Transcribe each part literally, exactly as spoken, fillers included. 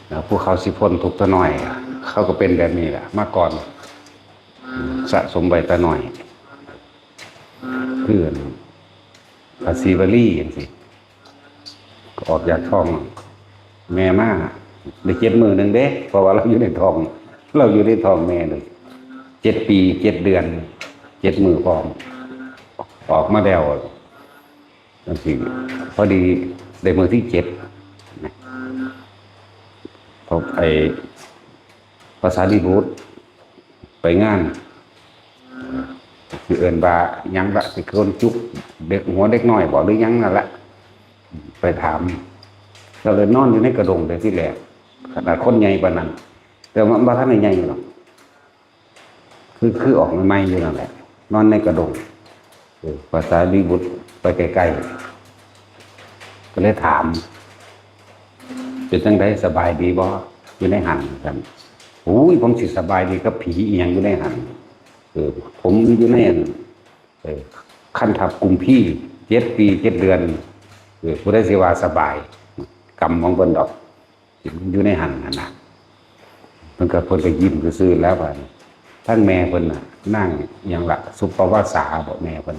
แล้วผู้เขาสิพ้นทุกข์ตาน้อย เขาก็เป็นแบบนี้แหละ มาก่อน สะสมไว้ตาน้อย คือภาษีวลีอย่างสิ ออกจากท้องแม่มาได้เจ็ดมื้อหนึ่งเด้ เพราะว่าเราอยู่ในท้อง เราอยู่ในท้องแม่เลย เจ็ดปี เจ็ดเดือน เจ็ดมื้อพร้อม ออกมาแล้ว จังซี่ พอดีได้มื้อที่เจ็ดนะ พอไอ้ภาษาลีบุตรไปงาน คือเอิ้นว่าหยังละ สิคนจุกเด็ก หัวเด็กน้อยบ่ หรือหยังนั่นแหละ ไปถาม ก็เลยนอนอยู่ในกระดงแต่ที่แรก ขนาดคนใหญ่ปานนั้น แต่ว่าบ่ทันได้ใหญ่หรอก คือ คือออกใหม่ๆอยู่นั่นแหละ นอนในกระดง เออ ภาษาลีบุตรไปใกล้ๆ ก็เลยถาม เป็นจังได๋ สบายดีบ่ อยู่ในหั่น ซั่น โอ้ย ผมสิสบายดีกับผีอีหยังอยู่ในหั่น เออ ผมอยู่ในหั่น เออ คันทับกุมพี เจ็ดปี เจ็ดเดือน เออ ผู้ใดสิว่าสบาย กรรมของเพิ่นดอก อยู่ในหั่นหั่นน่ะ เพิ่นก็ เพิ่นก็ยิ้มซื่อๆ แล้วบาดนี้ ทั้งแม่เพิ่นน่ะ นางหยังล่ะ สุปปวาสาบ่ แม่เพิ่น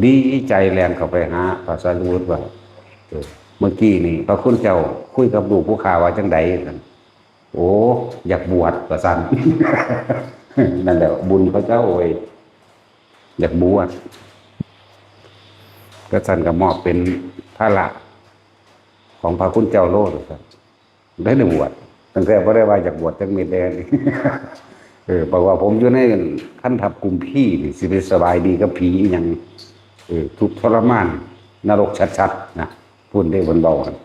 ดีใจแล่นเข้าไปหาพระสารีบุตรว่า เออ เมื่อกี้นี่พระคุณเจ้าคุยกับลูกผู้ข้าว่าจังใด๋ ซั่น โอ้ อยากบวช ว่าซั่น นั่นแหละ บุญพระเจ้าเอ้ย อยากบวช ก็ซั่นก็มอบเป็นภาระของพระคุณเจ้าโลด ว่าซั่น ได้ได้บวช ตั้งแต่บ่ได้ว่าอยากบวชจักเม็ดแดง เออ บอกว่าผมอยู่ในคันทับกุมพีนี่ สิไปสบายดีกับผีอีหยัง เออ ทุกข์ทรมาน นรกชัดๆ นะ พูดได้บนเบากัน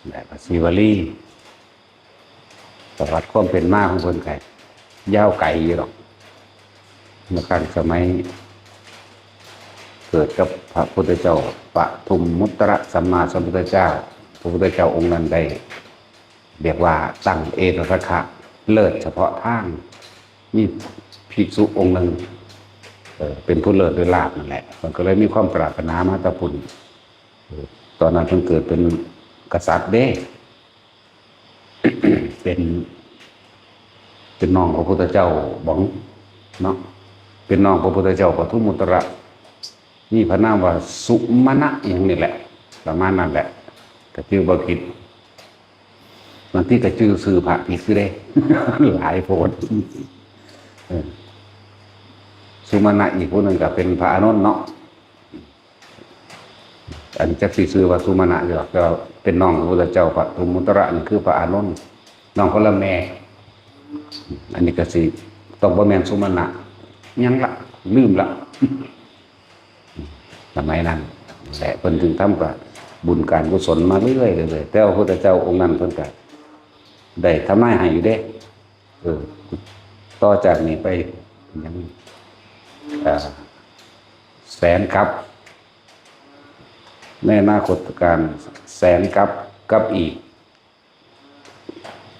แบบภาษีวลี ประวัติความเป็นมาของเพิ่นก็ยาวไกลอยู่ดอก เมื่อครั้งสมัย เกิดกับพระพุทธเจ้า ปทุมมุตตรสัมมาสัมพุทธเจ้า พระพุทธเจ้าองค์นั้นได้ เรียกว่าตั้งเอตทัคคะเลิศเฉพาะทาง มีภิกษุองค์หนึ่ง เอ่อ เป็นผู้เลิศด้วยลาภนั่นแหละ มันก็เลยมีความปรารถนามาแต่พุ้น เอ่อ ตอนนั้นเพิ่นเกิดเป็นกษัตริย์เด้ เป็น เป็นน้องพระพุทธเจ้าบองเนาะ เป็นน้องพระพุทธเจ้าปทุมมุตตระ มีพระนามว่าสุมาณะอย่างนี้แหละ ประมาณนั้นแหละ ก็ชื่อบ่ผิด บางทีก็ชื่อชื่อพระผิดอยู่เด้ หลายโพด เออ สุมาณะอีกผู้หนึ่งก็เป็นพระอานนท์เนาะ อันจักสิชื่อว่าสุมาณะอยู่ดอก แต่ว่าเป็นน้องพระพุทธเจ้า ปทุมมุตตระนี่คือพระอานนท์ น้องคนละแม่ อันนี้ก็สิต้องบ่แม่นสุมาณะ หยังละ ลืมละ สมัยนั้นแหละ เพิ่นถึงทำกับบุญการกุศลมาเรื่อยๆ เรื่อยๆ แต่ว่าพระพุทธเจ้าองค์นั้นเพิ่นก็ได้ทำนายให้อยู่เด้ เออ ต่อจากนี้ไปยัง อ่า แสนกับ ในอนาคตการแสนกับ กับอีก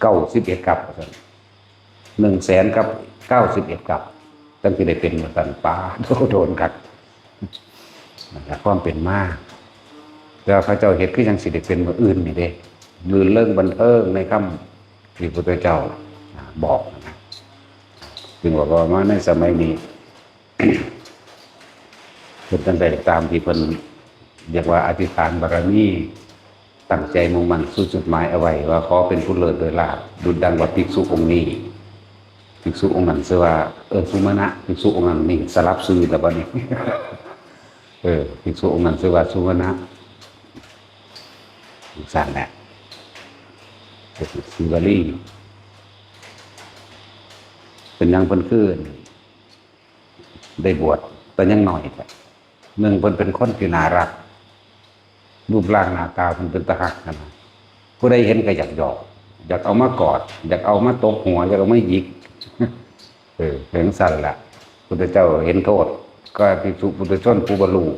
เก้าสิบเอ็ดกับ ว่าซั่น หนึ่งแสนกับเก้าสิบเอ็ดกับ จั่งสิได้เป็น ว่าซั่น ป๊าด โดนคัก นั่นแหละความเป็นมา แต่ว่าเขาเจ้าเฮ็ดคือจั่งสิได้เป็นมื้ออื่นนี่เด้ รื่นเริงบันเทิงในค่ำที่พระพุทธเจ้า อ่า บอกนะ จึงบอกว่ามาในสมัยนี้ เพิ่นจั่งได้ตามที่เพิ่นเรียกว่าอธิษฐานบารมี ตั้งใจมุ่งมั่นสู่จุดหมายเอาไว้ว่าขอเป็นผู้เลิศด้วยลาภ ดุจดังว่าภิกษุองค์นี้ ภิกษุองค์นั้นชื่อว่า เออ สุมาณะ ภิกษุองค์นั้นนี่สลับชื่อแล้วบัดนี้ เออ ภิกษุองค์นั้นชื่อว่าสุมาณะ จั่งซั่นแหละ เศรษฐีวลี เป็นหยังเพิ่นคือได้บวชแต่ยังน้อยแท้ หนึ่งเพิ่นเป็นคนที่น่ารัก รูปร่างหน้าตาเพิ่นเป็นตาฮักหั้นนะ ผู้ใดเห็นก็อยากหยอก อยากเอามากอด อยากเอามาตบหัว อยากเอามาหยิก เออ เป็นจั่งซั่นล่ะ พุทธเจ้าเห็นโทษ ก็ภิกษุปุถุชนผู้บ่รู้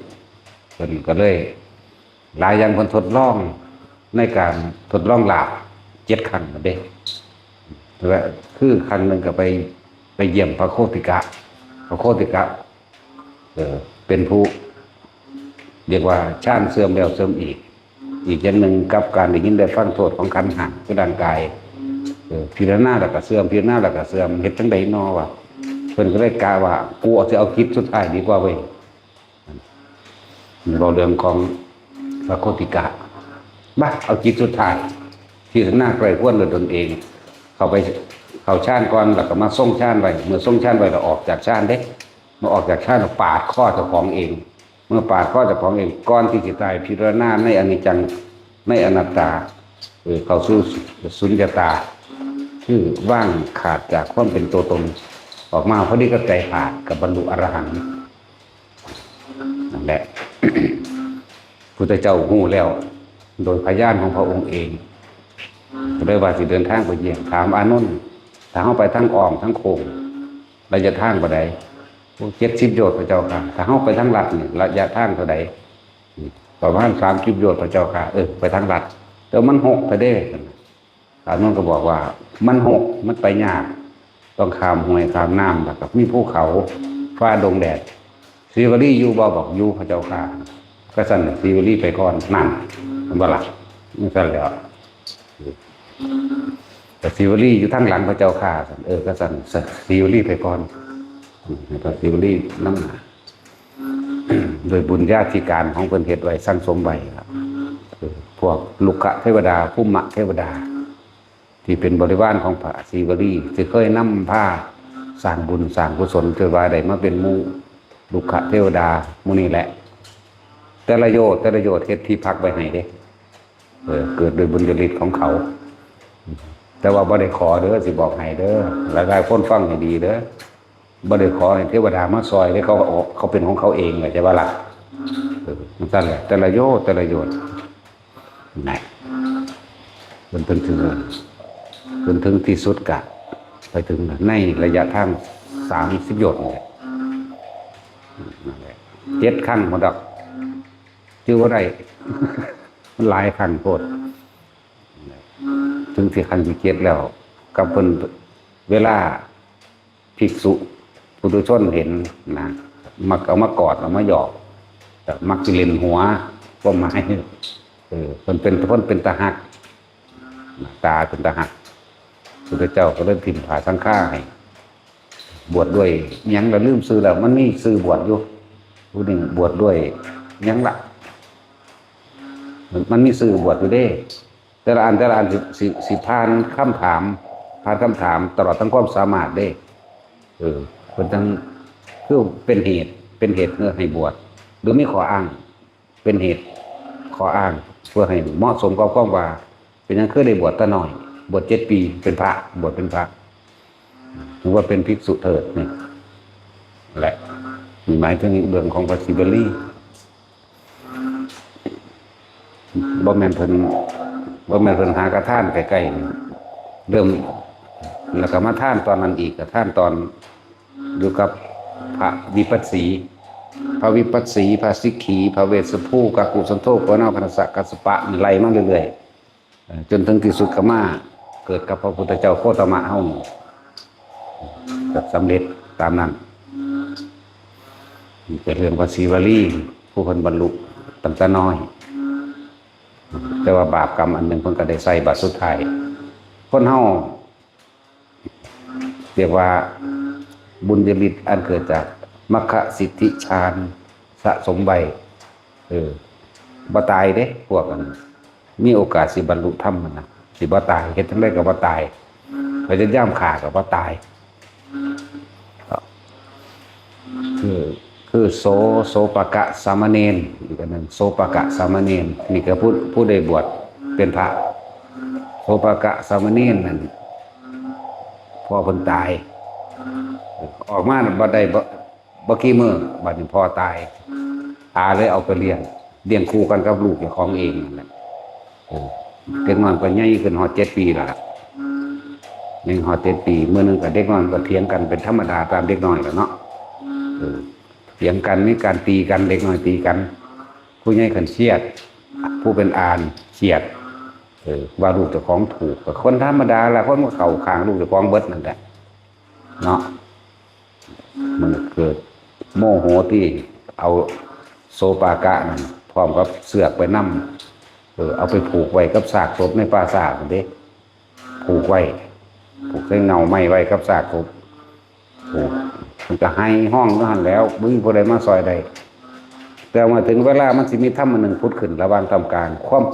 เพิ่นก็เลย หลายอย่างเพิ่นทดลองในการทดลองลาภเจ็ดครั้งนั่นเด้ แต่ว่าคือครั้งหนึ่งก็ไป ไปเยี่ยมพระโคติกะ พระโคติกะ เออ เป็นผู้ เรียกว่าฌานเสื่อมแล้วเสื่อมอีก อีกอย่างหนึ่งกับการได้ยินได้ฟังโทษของขันธ์ห้าคือร่างกาย เออ พิจารณาแล้วก็เสื่อม พิจารณาแล้วก็เสื่อม เฮ็ดจั่งใดน้อวะ เพิ่นก็เลยกะว่า กูสิเอากิจสุดท้ายดีกว่าเว้ย เว้าเรื่องของพระโคติกะ บ่า เอากิจสุดท้าย พิจารณาใคร่ครวญด้วยตนเอง เข้าไป เข้าฌานก่อน แล้วก็มาทรงฌานไว้ เมื่อทรงฌานไว้แล้วออกจากฌานเด้ เมื่อออกจากฌานแล้วปาดคอเจ้าของเอง เมื่อปาดคอเจ้าของเอง ก่อนที่สิตาย พิจารณาในอนิจจัง ในอนัตตา เออ เข้าสู่สุญญตา คือว่างขาดจากความเป็นตัวตน ออกมาพอดีกับใจขาด ก็บรรลุอรหันต์ นั่นแหละ พุทธเจ้าฮู้แล้ว โดยพยานของพระองค์เอง ก็เลยว่าสิเดินทางไปเยี่ยม ถามอานนท์ ถ้าเฮาไปทางอ้อมทางโค้ง ระยะทางเท่าใด โอ้ เจ็ดสิบโยชน์พระเจ้าค่ะ ถ้าเฮาไปทางลัดนี่ ระยะทางเท่าใด ประมาณสามสิบโยชน์พระเจ้าค่ะ เออ ไปทางลัด แต่มันหกแท้เด้ อานนท์ก็บอกว่า มันหก มันไปยาก ต้องข้ามห้วยข้ามน้ำ แล้วก็มีภูเขา ฟ้าดงแดด สีวลีอยู่บ่ บอกอยู่พระเจ้าค่ะ ก็สั่นสีวลีไปก่อน นั่น เห็นบ่ล่ะ มันสั่นแล้ว แต่สีวลีอยู่ทางหลังพระเจ้าค่ะ เออ ก็สั่นสีวลีไปก่อน อืม ให้พระสีวลีนำหน้า โดยบุญญาธิการของเพิ่นเฮ็ดไว้สั่งสมไว้ครับ เออ พวกลุกขเทวดา ภูมะเทวดา ที่เป็นบริวารของพระสีวลี ที่เคยนำพาสร้างบุญสร้างกุศล จนว่าได้มาเป็นหมู่ลุกขเทวดาหมู่นี้แหละ แต่ละโยชน์ แต่ละโยชน์เฮ็ดที่พักไว้ให้เด้ เออ เกิดโดยบุญญาฤทธิ์ของเขา แต่ว่าบ่ได้ขอเด้อ สิบอกให้เด้อ หลายๆคนฟังให้ดีเด้อ บ่ได้ขอให้เทวดามาซอยเด้ เขา เขาเป็นของเขาเอง เข้าใจบ่ล่ะ เออ จั่งซั่นแหละ แต่ละโยชน์ แต่ละโยชน์ นะ จนถึง จนถึงที่สุดก็ไปถึงในระยะทางสามสิบโยชน์นี่แหละ นั่นแหละ เจ็ดครั้งพุ้นดอก จื่อบ่ได้ มันหลายครั้งโพด ถึงที่ครั้งที่เจ็ดแล้ว กับเพิ่น เวลาภิกษุปุถุชนเห็นนะ มักเอามากอด เอามาหยอก แต่มักสิเล่นหัว ความหมาย เออ เพิ่นเป็น เพิ่นเป็นตาฮัก ตาเป็นตาฮัก พุทธเจ้าก็เลยถิ่มผ้าสังฆาให้ บวชด้วยหยังละลืมชื่อแล้ว มันมีชื่อบวชอยู่ ผู้หนึ่งบวชด้วยหยังละ มัน มันมีชื่อบวชอยู่เด้ แต่ละอัน แต่ละอันสิ สิ สิผ่านคำถาม ผ่านคำถามตลอดทั้งความสามารถเด้ เออ เพิ่นทั้ง คือเป็นเหตุ เป็นเหตุให้บวช หรือมีข้ออ้าง เป็นเหตุ ข้ออ้าง เพื่อให้เหมาะสมกับความว่า เป็นหยังคือได้บวชแต่น้อย บวชเจ็ดปี เป็นพระ บวชเป็นพระ ถือว่าเป็นภิกษุเถิดนี่แหละ นี่หมายถึงเรื่องของพระศิวลี บ่แม่นเพิ่น บ่แม่นเพิ่นหากระทานใกล้ๆนี่ เริ่ม แล้วก็มาทานตอนนั้นอีก กระทานตอนอยู่กับพระวิปัสสี พระวิปัสสี พระสิกขี พระเวสสภู กักกุสันโธ ปวนาคนัสสะ กัสสปะ นี่ไล่มาเรื่อยๆ เอ่อ จนถึงที่สุดก็มาเกิดกับพระพุทธเจ้าโคตมะเฮานี่ ก็สำเร็จตามนั้น นี่เป็นเรื่องพระศรีวลี ผู้เพิ่นบรรลุตั้งแต่น้อย แต่ว่าบาปกรรมอันหนึ่งเพิ่นก็ได้ใส่บัดสุดท้าย คนเฮาเรียกว่าบุญญาฤทธิ์อันเกิดจากมัคคสิทธิฌานสะสมไว้ เออ บ่ตายเด้ พวกอันมีโอกาสสิบรรลุธรรมนั่นนะ สิบ่ตาย เฮ็ดจั่งใดก็บ่ตาย พยายามฆ่าก็บ่ตาย คือ คือโส โสปกะสามเณร อีกอันหนึ่ง โสปกะสามเณร นี่ก็ผู้ ผู้ได้บวชเป็นพระ โสปกะสามเณรนั่น พ่อเพิ่นตาย ออกมาบ่ได้บ่ บ่กี่มื้อ บัดนี้พ่อตาย อาเลยเอาไปเลี้ยง เลี้ยงคู่กันกับลูกเจ้าของเองนั่นแหละ เออ เด็กน้อยก็ใหญ่ขึ้นฮอดเจ็ดปีแล้วล่ะ ใหญ่ฮอดเจ็ดปี มื้อหนึ่งก็เด็กน้อยก็เถียงกันเป็นธรรมดาตามเด็กน้อยแหละเนาะ เออ เถียงกัน มีการตีกัน เด็กน้อยตีกัน ผู้ใหญ่คันเครียด ผู้เป็นอาเครียด เออ ว่าลูกเจ้าของถูก ก็คนธรรมดาล่ะ คนมันเข้าข้างลูกเจ้าของเบิดนั่นแหละ เนาะ มันเกิดโมโหที่เอาโสปกะนั่น พร้อมกับเสือกไปนำ อ เอาไปผูกไว้กับซากศพในป่าช้าหั่นเด้ ผูกไว้ ผูกใส่เง่าไม้ไว้กับซากศพ ผูก มันก็ไห้ฮ้องอยู่หั่นแหล้ว บ่มีผู้ใดมาซ่อยได้ แต่เมื่อถึงเวลามันสิมีธรรมอันหนึ่งผุดขึ้นระหว่างท่ามกลางความ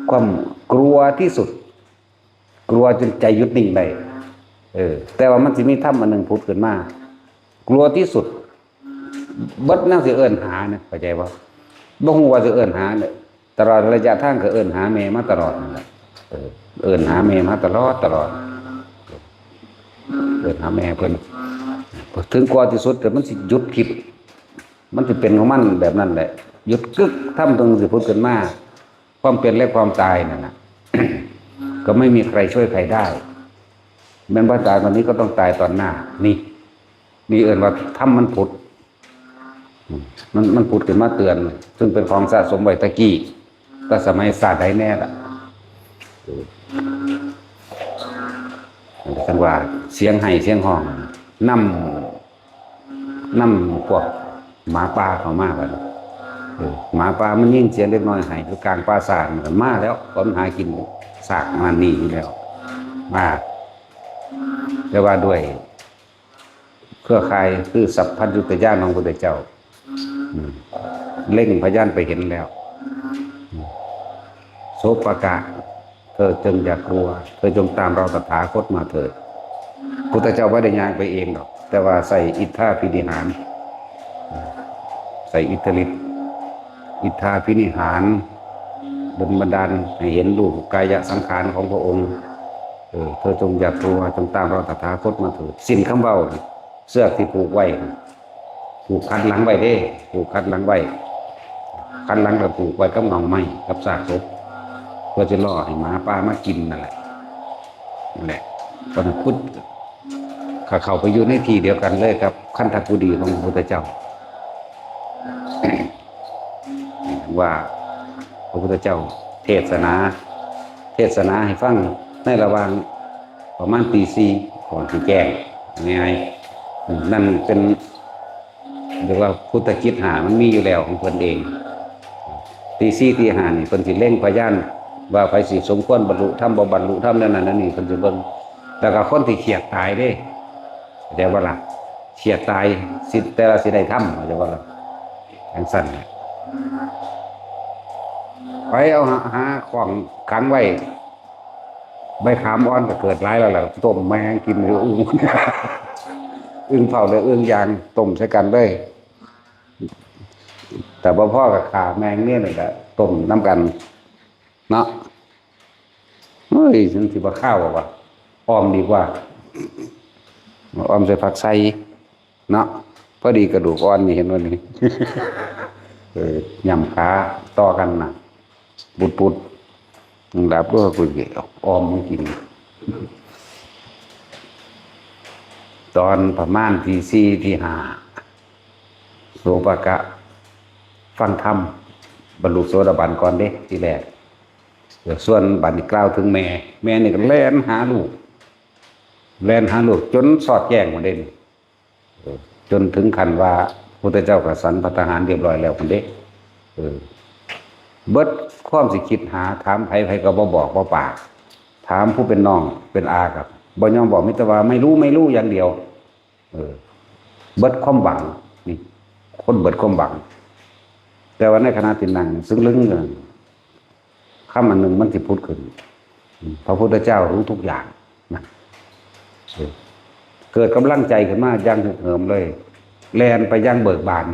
ความกลัวที่สุด กลัวจนใจหยุดนิ่งได้ เออ แต่ว่ามันสิมีธรรมอันหนึ่งผุดขึ้นมา กลัวที่สุด เบิดแนวสิเอิ้นหาเนี่ย เข้าใจบ่ บ่ฮู้ว่าสิเอิ้นหาเนี่ย ตลอดระยะทางก็เอิ้นหาแม่มาตลอดนั่นแหละ เออ เอิ้นหาแม่มาตลอด ตลอด เอิ้นหาแม่เพิ่น ถึงกลัวที่สุด แต่มันสิหยุดคิด มันสิเป็นของมันแบบนั้นแหละ หยุดกึก ธรรมตรงสิผุดขึ้นมา ความเป็นและความตายนั่นน่ะ ก็ไม่มีใครช่วยใครได้ แม่นบ่ตายตอนนี้ก็ต้องตายตอนหน้า นี่ นี่เอิ้นว่าธรรมมันผุด อืม มัน มันผุดขึ้นมาเตือน ซึ่งเป็นของสะสมไว้ตะกี้ แต่สมัยชาติใดแน่ล่ะ เออ จั่งว่าเสียงไห้เสียงฮ้อง นำ นำพวกหมาป่าเข้ามาบัดนี้ เออ หมาป่ามันยินเสียงเด็กน้อยไห้อยู่กลางป่าช้า มันก็มาแล้ว เพราะมันหากินซากนั่นนี่อยู่แล้ว มา แต่ว่าด้วยเครือข่ายคือสัพพัญญุตญาณของพระพุทธเจ้า อืม เล็งพยานไปเห็นแล้ว อืม โสปกะ เธอจงอย่ากลัว เธอจงตามเราตถาคตมาเถิด พุทธเจ้าบ่ได้ย่างไปเองดอก แต่ว่าใส่อิทธาภินิหาร ใส่อิทธิฤทธิ์ อิทธาภินิหาร ดลบันดาลให้เห็นรูปกายสังขารของพระองค์ เออ เธอจงอย่ากลัว จงตามเราตถาคตมาเถิด สิ้นคำเว้า เชือกที่ผูกไว้ ผูกคันหลังไว้เด้ ผูกคันหลังไว้ คันหลังก็ผูกไว้กับเง่าไม้ กับซากศพ เพื่อจะล่อให้หมาป่ามากินนั่นแหละ นั่นแหละ ตอนนั้นพุทธ ก็เข้าไปอยู่ในที่เดียวกันเลยกับคันธกุฎีของพระพุทธเจ้า ว่าพระพุทธเจ้าเทศนา เทศนาให้ฟังในระหว่างประมาณตีสี่ก่อนสิแจ้ง ง่ายๆ อืม นั่นเป็น เรียกว่าพุทธกิจห้ามันมีอยู่แล้วของเพิ่นเอง ตีสี่ตีห้านี่เพิ่นสิเล็งพยาน ว่าไผสิสมควรบรรลุธรรม บ่บรรลุธรรม แนวนั้นแนวนี้เพิ่นสิเบิ่ง แล้วก็คนที่เขียดตายเด้ เข้าใจบ่ล่ะ เขียดตายสิ แต่ละสิได้ธรรม เข้าใจบ่ล่ะ จั่งซั่นน่ะ ไปเอาหา หาของขังไว้ ใบขามอ่อนก็เกิดหลายแล้วล่ะ ต้มแมงกินเลย อึ่ง อึ่งเผาเลย อึ่งย่าง ต้มใส่กันเลย แต่บ่พอก็ฆ่าแมงเนี่ยนี่แหละ ต้มนำกัน เนาะ เฮ้ย มันสิบ่คาวบ่วะ อ่อมดีกว่า อ่อมใส่ผักไส่ เนาะ พอดีกระดูกอ่อนนี่ เห็นบ่นี่ เออ ย่ำขาต่อกันน่ะ ปุดๆ หลับด้วย กูสิอ่อมมึงกิน ตอนประมาณตีสี่ตีห้า โสปกะ ฟังธรรม บรรลุโสดาบันก่อนเด้ ทีแรก เดี๋ยวส่วนบัดนี้กล่าวถึงแม่ แม่นี่ก็แล่นหาลูก แล่นหาลูกจนสอดแจ้งหมดเด้นี่ เออ จนถึงขั้นว่าพุทธเจ้าก็สันพัตตาหารเรียบร้อยแล้วหมดเด้ เออ เบิดความสิคิดหา ถามไผ ไผก็บ่บอกบ่ปาก ถามผู้เป็นน้องเป็นอาก็บ่ยอมบอก มีแต่ว่าไม่รู้ ไม่รู้อย่างเดียว เออ เบิดความหวัง นี่ คนเบิดความหวัง แต่ว่าในขณะที่นั่งซึ่งลึงอยู่นั่น คำอันหนึ่งมันสิผุดขึ้น พระพุทธเจ้ารู้ทุกอย่างนะ เออ เกิดกำลังใจขึ้นมาอย่างฮึกเหิมเลย แล่นไปอย่างเบิกบาน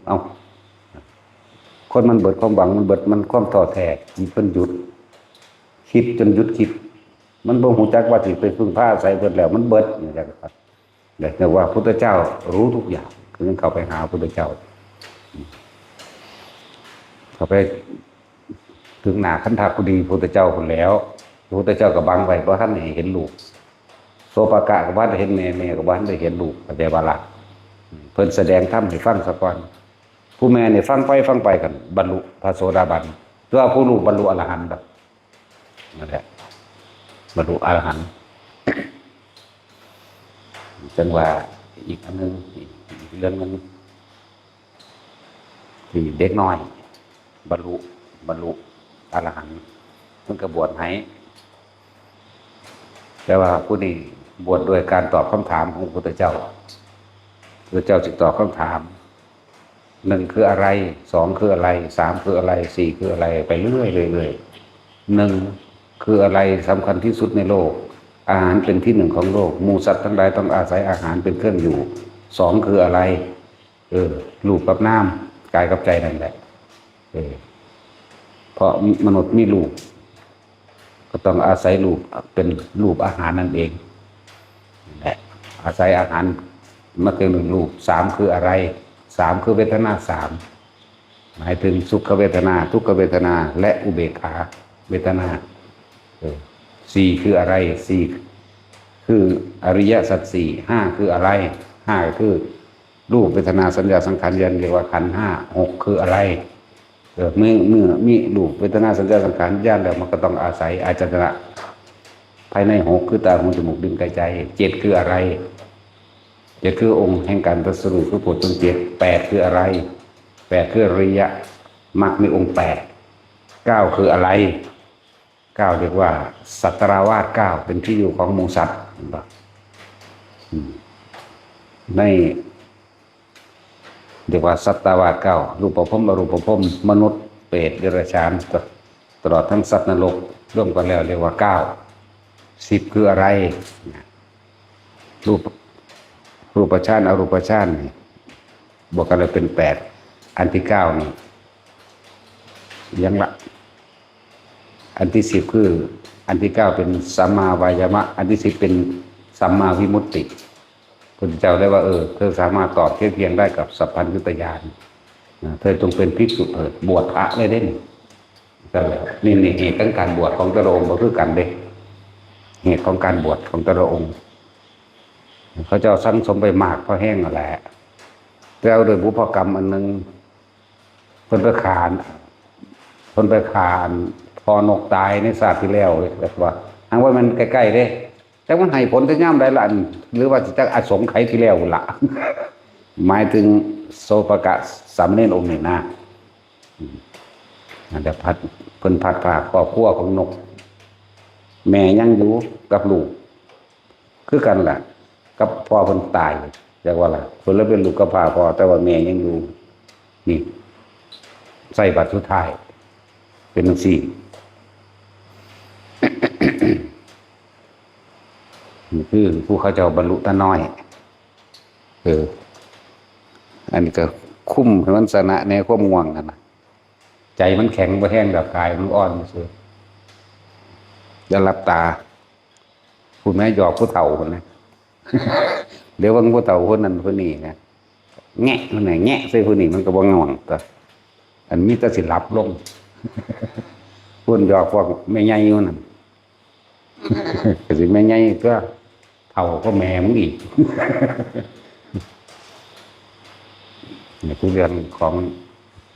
เอ้า คนมันเบิดความหวัง มันเบิด มันความท้อแท้ จิตมันหยุด คิดจนหยุดคิด มันบ่ฮู้จักว่าสิไปพึ่งพาอาศัยเพิ่นแล้ว มันเบิด จั่งซี้ครับ เรียกว่าพุทธเจ้ารู้ทุกอย่าง คือเข้าไปหาพุทธเจ้า เข้าไปถึงหน้าคันธกุฎีพุทธเจ้าพุ้นแล้ว พุทธเจ้าก็บังไว้ บ่ทันให้เห็นลูก โสปกะก็บ่ทันได้เห็นแม่ แม่ก็บ่ทันได้เห็นลูก เข้าใจบ่ล่ะ เพิ่นแสดงธรรมให้ฟังซะก่อน ผู้แม่นี่ฟังไปฟังไปกัน บรรลุพระโสดาบัน ตัวผู้ลูกบรรลุอรหันต์ดอก นั่นแหละ บรรลุอรหันต์ จั่งว่าอีกอันหนึ่ง อีกเรื่องหนึ่ง ที่เด็กน้อย บรรลุ บรรลุ อรหันต์ เพิ่นก็บวชให้ แต่ว่าผู้นี้บวชด้วยการตอบคำถามของพระพุทธเจ้า พระพุทธเจ้าสิตอบคำถาม หนึ่งคืออะไร สองคืออะไร สามคืออะไร สี่คืออะไร ไปเรื่อยๆ เรื่อยๆ หนึ่งคืออะไรสำคัญที่สุดในโลก อาหารเป็นที่หนึ่งของโลก หมู่สัตว์ทั้งหลายต้องอาศัยอาหารเป็นเครื่องอยู่ สองคืออะไร เออ รูปกับนาม กายกับใจนั่นแหละ เออ เพราะมนุษย์มีรูป ก็ต้องอาศัยรูปเป็นรูปอาหารนั่นเอง และอาศัยอาหารมาเป็นหนึ่งรูป สามคืออะไร สามคือเวทนาสาม หมายถึงสุขเวทนา ทุกขเวทนา และอุเบกขาเวทนา เออ สี่คืออะไร สี่คืออริยสัจสี่ ห้าคืออะไร ห้าคือรูปเวทนาสัญญาสังขารวิญญาณ เรียกว่าขันธ์ห้า หกคืออะไร เออ เมื่อ เมื่อมีรูปเวทนาสัญญาสังขารวิญญาณแล้ว มันก็ต้องอาศัยอายตนะภายในหก คือตา หู จมูก ลิ้น กาย ใจ เจ็ดคืออะไร เจ็ดคือองค์แห่งการตรัสรู้ คือโพชฌงค์เจ็ด แปดคืออะไร แปดคืออริยมรรคมีองค์แปด เก้าคืออะไร เก้าเรียกว่าสัตตาวาสเก้า เป็นที่อยู่ของหมู่สัตว์ เห็นปะ อืม ใน เรียกว่าสัตตาวาสเก้า รูปภพ อรูปภพ มนุษย์ เปรต เดรัจฉาน ตลอดทั้งสัตว์นรก รวมกันแล้วเรียกว่าเก้า สิบคืออะไร รูป รูปฌาน อรูปฌานนี่ บวกกันแล้วเป็นแปด อันที่เก้านี่ ยังละ อันที่สิบคือ อันที่เก้าเป็นสัมมาวายามะ อันที่สิบเป็นสัมมาวิมุตติ พุทธเจ้าได้ว่า เออ เธอสามารถตอบเทียบเคียงได้กับสัพพัญญุตญาณ นะ เธอจงเป็นภิกษุเถิด บวชพระเลยเด้นี่ นั่นแหละ นี่ นี่เหตุของการบวชของแต่ละองค์บ่คือกันเด้ เหตุของการบวชของแต่ละองค์ เขาเจ้าสั่งสมไปมากพอแห้งนั่นแหละ แต่เอาโดยบุพกรรมอันหนึ่ง เพิ่นไปฆ่า เพิ่นไปฆ่าพ่อนกตายในชาติที่แล้วเลย แบบว่า หากว่ามันใกล้ๆเด้ แต่มันให้ผลแต่ยามใดล่ะ อัน หรือว่าสิจักอสงไขยที่แล้วพุ้นละ หมายถึงโสภกะสามเณรองค์นี้นะ อืม นั่นแหละพัด เพิ่นพัดพรากครอบครัวของนก แม่ยังอยู่กับลูก คือกันล่ะ กับพ่อเพิ่นตาย จักว่าล่ะ เพิ่นเลยเป็นลูกกำพร้าพ่อ แต่ว่าแม่ยังอยู่ นี่ ใส่บัตรสุดท้าย เป็นจังซี่ นี่คือผู้เขาเจ้าบรรลุตาน้อย เออ อันนี้ก็คุมให้มันชนะแน่ความง่วงหั่นนะ ใจมันแข็งบ่แห้งดอก กายมันอ่อนซื่อ อย่าหลับตา ผู้แม่หยอกผู้เฒ่าคนนะ เดี๋ยวเบิ่งผู้เฒ่าคนนั้นคนนี้นะ แงะมันน่ะ แงะใส่ผู้นี้มันก็บ่ง่วงตั๊ว อันมีแต่สิหลับลง คนหยอกพวกแม่ใหญ่อยู่นั่น ก็สิแม่ใหญ่ตั๊ว เฒ่าก็แม่มึงอีก นี่คือเรื่องของ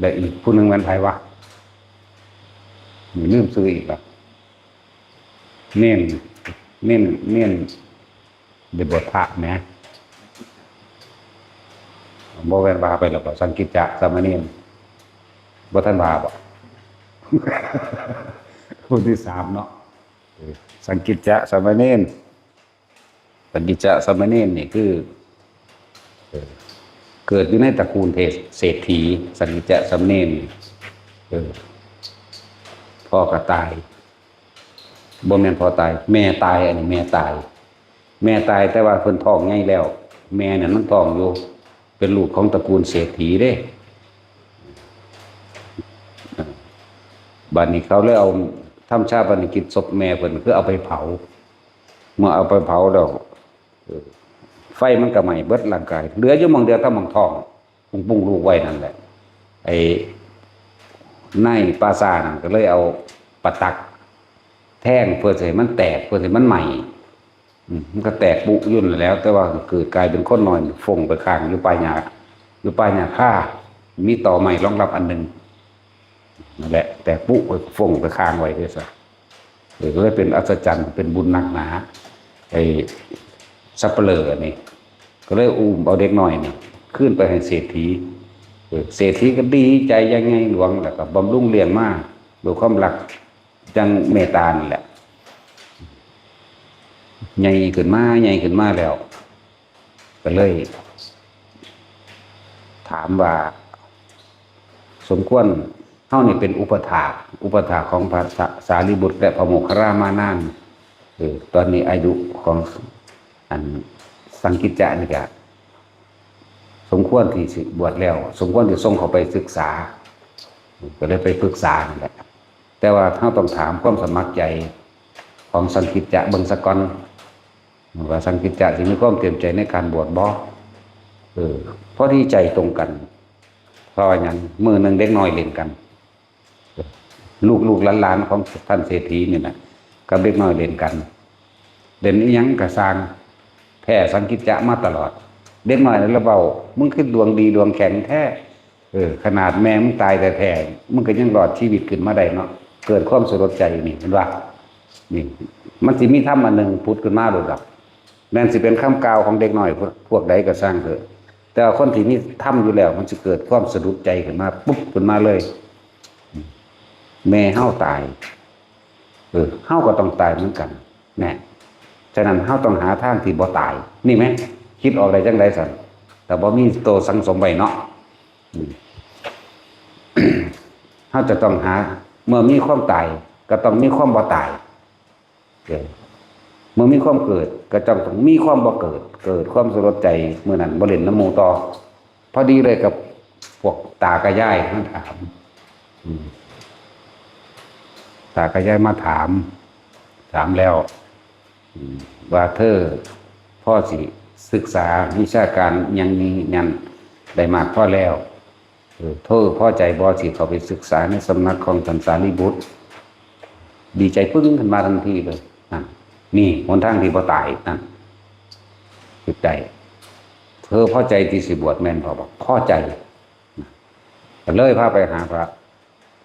และอีกผู้หนึ่งแม่นไผวะ นี่ลืมชื่ออีกละ เณร เณร เณร ได้บวชพระแหม บ่แม่นว่าไปแล้วบ่ สังกิจจะสามเณร บ่ทันว่าบ่ ผู้ที่สามเนาะ เออ สังกิจจะสามเณร สังกิจจะสามเณรนี่คือ เออ เกิดอยู่ในตระกูลเทศ เศรษฐี สังกิจจะสามเณรนี่ เออ พ่อก็ตาย บ่แม่นพ่อตาย แม่ตาย อันนี้แม่ตาย แม่ตายแต่ว่าเพิ่นท้องใหญ่แล้ว แม่นั่นมันท้องอยู่ เป็นลูกของตระกูลเศรษฐีเด้ บัดนี้เขาเลยเอา ทำฌาปนกิจศพแม่เพิ่น คือเอาไปเผา เมื่อเอาไปเผาแล้ว เออ ไฟมันก็ไหม้เบิดร่างกาย เหลืออยู่หม่องเดียวแต่หม่องท้อง ปุ้งๆลูกไว้นั่นแหละ ไอ้นายป่าช้านั่นก็เลยเอาประตักแทงเพื่อสิให้มันแตก เพื่อสิให้มันไหม้ อืม มันก็แตกปุอยู่นั่นแหล้ว แต่ว่าเกิดกลายเป็นคนน้อย ฟงไปข้างอยู่ป่าหญ้า อยู่ป่าหญ้าคา มีตอไม้รองรับอันหนึ่ง นั่นแหละ แตกปุไปฟงไปข้างไว้เด้อซะ เออ ก็เลยเป็นอัศจรรย์ เป็นบุญนักหนา ไอ้สัปเหร่อนี่ ก็เลยอุ้มเอาเด็กน้อยนี่ ขึ้นไปให้เศรษฐี เออ เศรษฐีก็ดีใจอย่างใหญ่หลวง แล้วก็บำรุงเลี้ยงมา ด้วยความรักจั่งเมตตานั่นแหละ ใหญ่ขึ้นมา ใหญ่ขึ้นมาแล้ว ก็เลย ถามว่า สมควร เฮานี่เป็นอุปถาก อุปถากของพระสา สารีบุตรและพระโมคคัลลามานะ เออ ตอนนี้อายุของ อัน สังกิจจะนี่ก็ สมควรที่สิบวชแล้ว สมควรที่ส่งเขาไปศึกษา ก็เลยไปปรึกษานั่นแหละ แต่ว่าเราต้องถามความสมัครใจของสังกิจจะเบิ่งซะก่อน ว่าสังกิจจะสิมีความเตรียมใจในการบวชบ่ เออ พอดีใจตรงกัน เพราะว่าหยัง มื้อหนึ่งเด็กน้อยเล่นกัน ลูกๆหลานๆของท่านเศรษฐีนี่แหละ กับเด็กน้อยเล่นกัน เล่นอิหยังก็ซ่าง แพ้สังกิจจะมาตลอด เด็กน้อยนั่นละเว้า มึงคือดวงดีดวงแข็งแท้ เออ ขนาดแม่มึงตายแท้ๆ มึงก็ยังรอดชีวิตขึ้นมาได้เนาะ เกิดความสลดใจนี่ เห็นบ่ นี่ มันสิมีธรรมอันหนึ่งผุดขึ้นมาโดยดอก แม่นสิเป็นคำกล่าวของเด็กน้อยพวก พวกใดก็ซ่างเถอะ แต่ว่าคนที่มีธรรมอยู่แล้ว มันสิเกิดความสะดุดใจขึ้นมาปุ๊บขึ้นมาเลย แม่เฮาตาย เออ เฮาก็ต้องตายเหมือนกัน แน่ ฉะนั้นเฮาต้องหาทางที่บ่ตาย นี่แหม คิดออกได้จั่งใดซั่น แต่บ่มีโตสั่งสมไว้เนาะ อืม เฮาจะต้องหา เมื่อมีความตาย ก็ต้องมีความบ่ตาย เออ เมื่อมีความเกิด ก็ต้องมีความบ่เกิด เกิดความสลดใจ มื้อนั้นบ่เล่นนำหมู่ต่อ พอดีเลยกับพวกตากับยายมาถาม อืม ตากับยายมาถาม ถามแล้ว อืม ว่าเธอพอสิศึกษาวิชาการหยังนี้หยังได้มากพอแล้ว เออ เธอพอใจบ่สิเข้าไปศึกษาในสำนักของท่านสารีบุตร ดีใจปึ้งขึ้นมาทันทีเลย นั่น นี่หนทางที่บ่ตาย นั่น คิดได้ เธอพอใจที่สิบวชแม่นบ่ บอก พอใจ ก็เลยพาไปหาพระ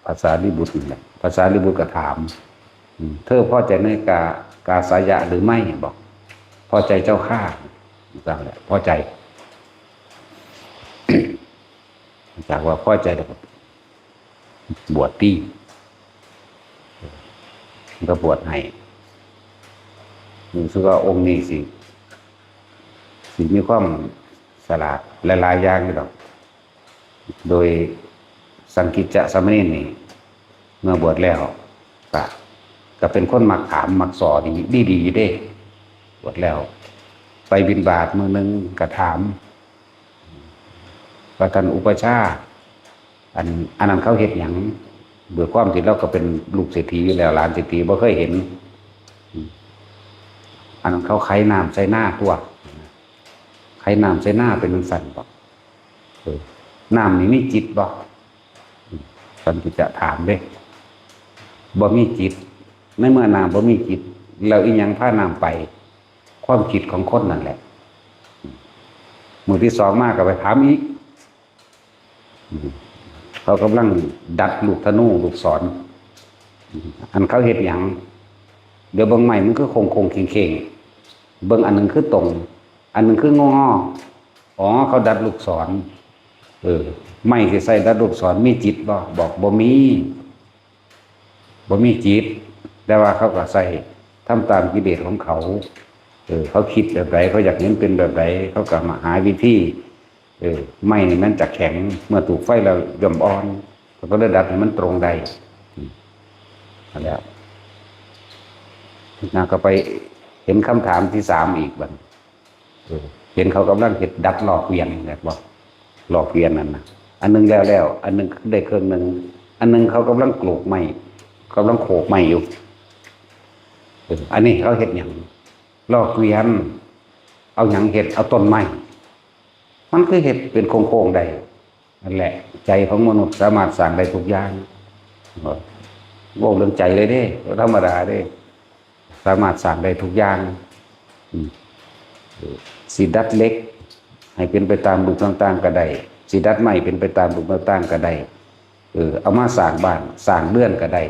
พระสารีบุตรนั่นแหละ พระสารีบุตรก็ถาม อืม เธอพอใจในกา กาสายะหรือไม่ บอก พอใจเจ้าข้า นั่นแหละ พอใจ จากว่าพอใจแล้วก็บวชตี้ ก็บวชให้ รู้สึกว่าองค์นี้สิ สิมีความสลาดหลายๆอย่างอยู่ดอก โดยสังกิจจะสามเณรนี่ เมื่อบวชแล้ว ก็ ก็เป็นคนมักถามมักสอนดีๆอยู่เด้ บวชแล้ว ไปบิณฑบาตมื้อหนึ่งก็ถาม ว่าท่านอุปัชฌาย์ อัน อันนั้นเขาเฮ็ดหยัง ด้วยความที่เราก็เป็นลูกเศรษฐีอยู่แล้ว หลานเศรษฐีบ่เคยเห็น อันนั้นเขาไขน้ำใส่นาตัว ไขน้ำใส่นาเป็นจั่งซั้นบ่ เออ น้ำนี่มีจิตบ่ สันติจะถามเด้ บ่มีจิต ในเมื่อน้ำบ่มีจิต แล้วอีหยังพาน้ำไป ความคิดของคนนั่นแหละ มื้อที่สองมาก็ไปถามอีก อืม เขากำลังดัดลูกธนูลูกศร อืม อันเขาเฮ็ดหยัง เดี๋ยวเบิ่งไม้มันคือโค้งๆเข่งๆ เบิ่งอันหนึ่งคือตรง อันหนึ่งคืองอๆ อ๋อ เขาดัดลูกศร เออ ไม้ที่ใส่ดัดลูกศรมีจิตบ่ บอกบ่มี บ่มีจิต แต่ว่าเขาก็ใส่ทำตามกิเลสของเขา เออ เขาคิดแบบใด เขาอยากเห็นเป็นแบบใด เขาก็มาหาวิธี เออ ไม้นี่มันจะแข็ง เมื่อถูกไฟแล้วย่อมอ่อน เขาก็เลยดัดให้มันตรงได้ อืม นั่นแหละ นะ ก็ไปเห็นคำถามที่สามอีกบัด เออ เห็นเขากำลังเฮ็ดดัดล้อเกวียน แม่นบ่ ล้อเกวียนนั่นน่ะ อันหนึ่งแล้วแล้ว อันหนึ่งได้เครื่องหนึ่ง อันหนึ่งเขากำลังโขลกไม้ กำลังโขกไม้อยู่ เออ อันนี้เขาเฮ็ดหยัง ล้อเกวียน เอาหยังเฮ็ด เอาต้นไม้ มันคือเฮ็ดเป็นโค้งๆได้ นั่นแหละ ใจของมนุษย์สามารถสร้างได้ทุกอย่าง เว้าเรื่องใจเลยเด้ บ่ธรรมดาเด้ สามารถสร้างได้ทุกอย่าง อืม เออ สิดัดเหล็ก ให้เป็นไปตามรูปต่างๆก็ได้ สิดัดไม้เป็นไปตามรูปต่างๆก็ได้ เออ เอามาสร้างบ้าน สร้างเรือนก็ได้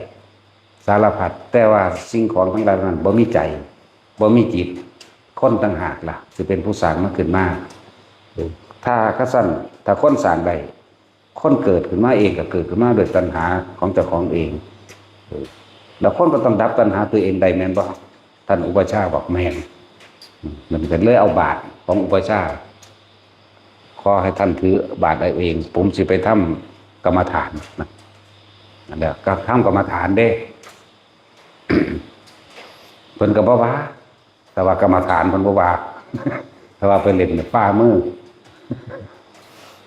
สารพัด แต่ว่าสิ่งของทั้งหลายนั้นบ่มีใจ บ่มีจิต คนต่างหากล่ะ สิเป็นผู้สร้างมันขึ้นมา เออ ถ้าคันซั้น ถ้าคนสร้างได้ คนเกิดขึ้นมาเองก็เกิดขึ้นมาโดยตัณหาของเจ้าของเอง เออ แล้วคนก็ต้องดับตัณหาตัวเองได้แม่นบ่ ท่านอุปัชฌาย์บอกแม่น อืม มันก็เลยเอาบาตรของอุปัชฌาย์ ขอให้ท่านถือบาตรเอาเอง ผมสิไปทำกรรมฐานนะ นั่นแหละ ก็ทำกรรมฐานเด้ เพิ่นก็บ่ว่า แต่ว่ากรรมฐานเพิ่นบ่ว่า แต่ว่าไปเล่นฝ่ามือ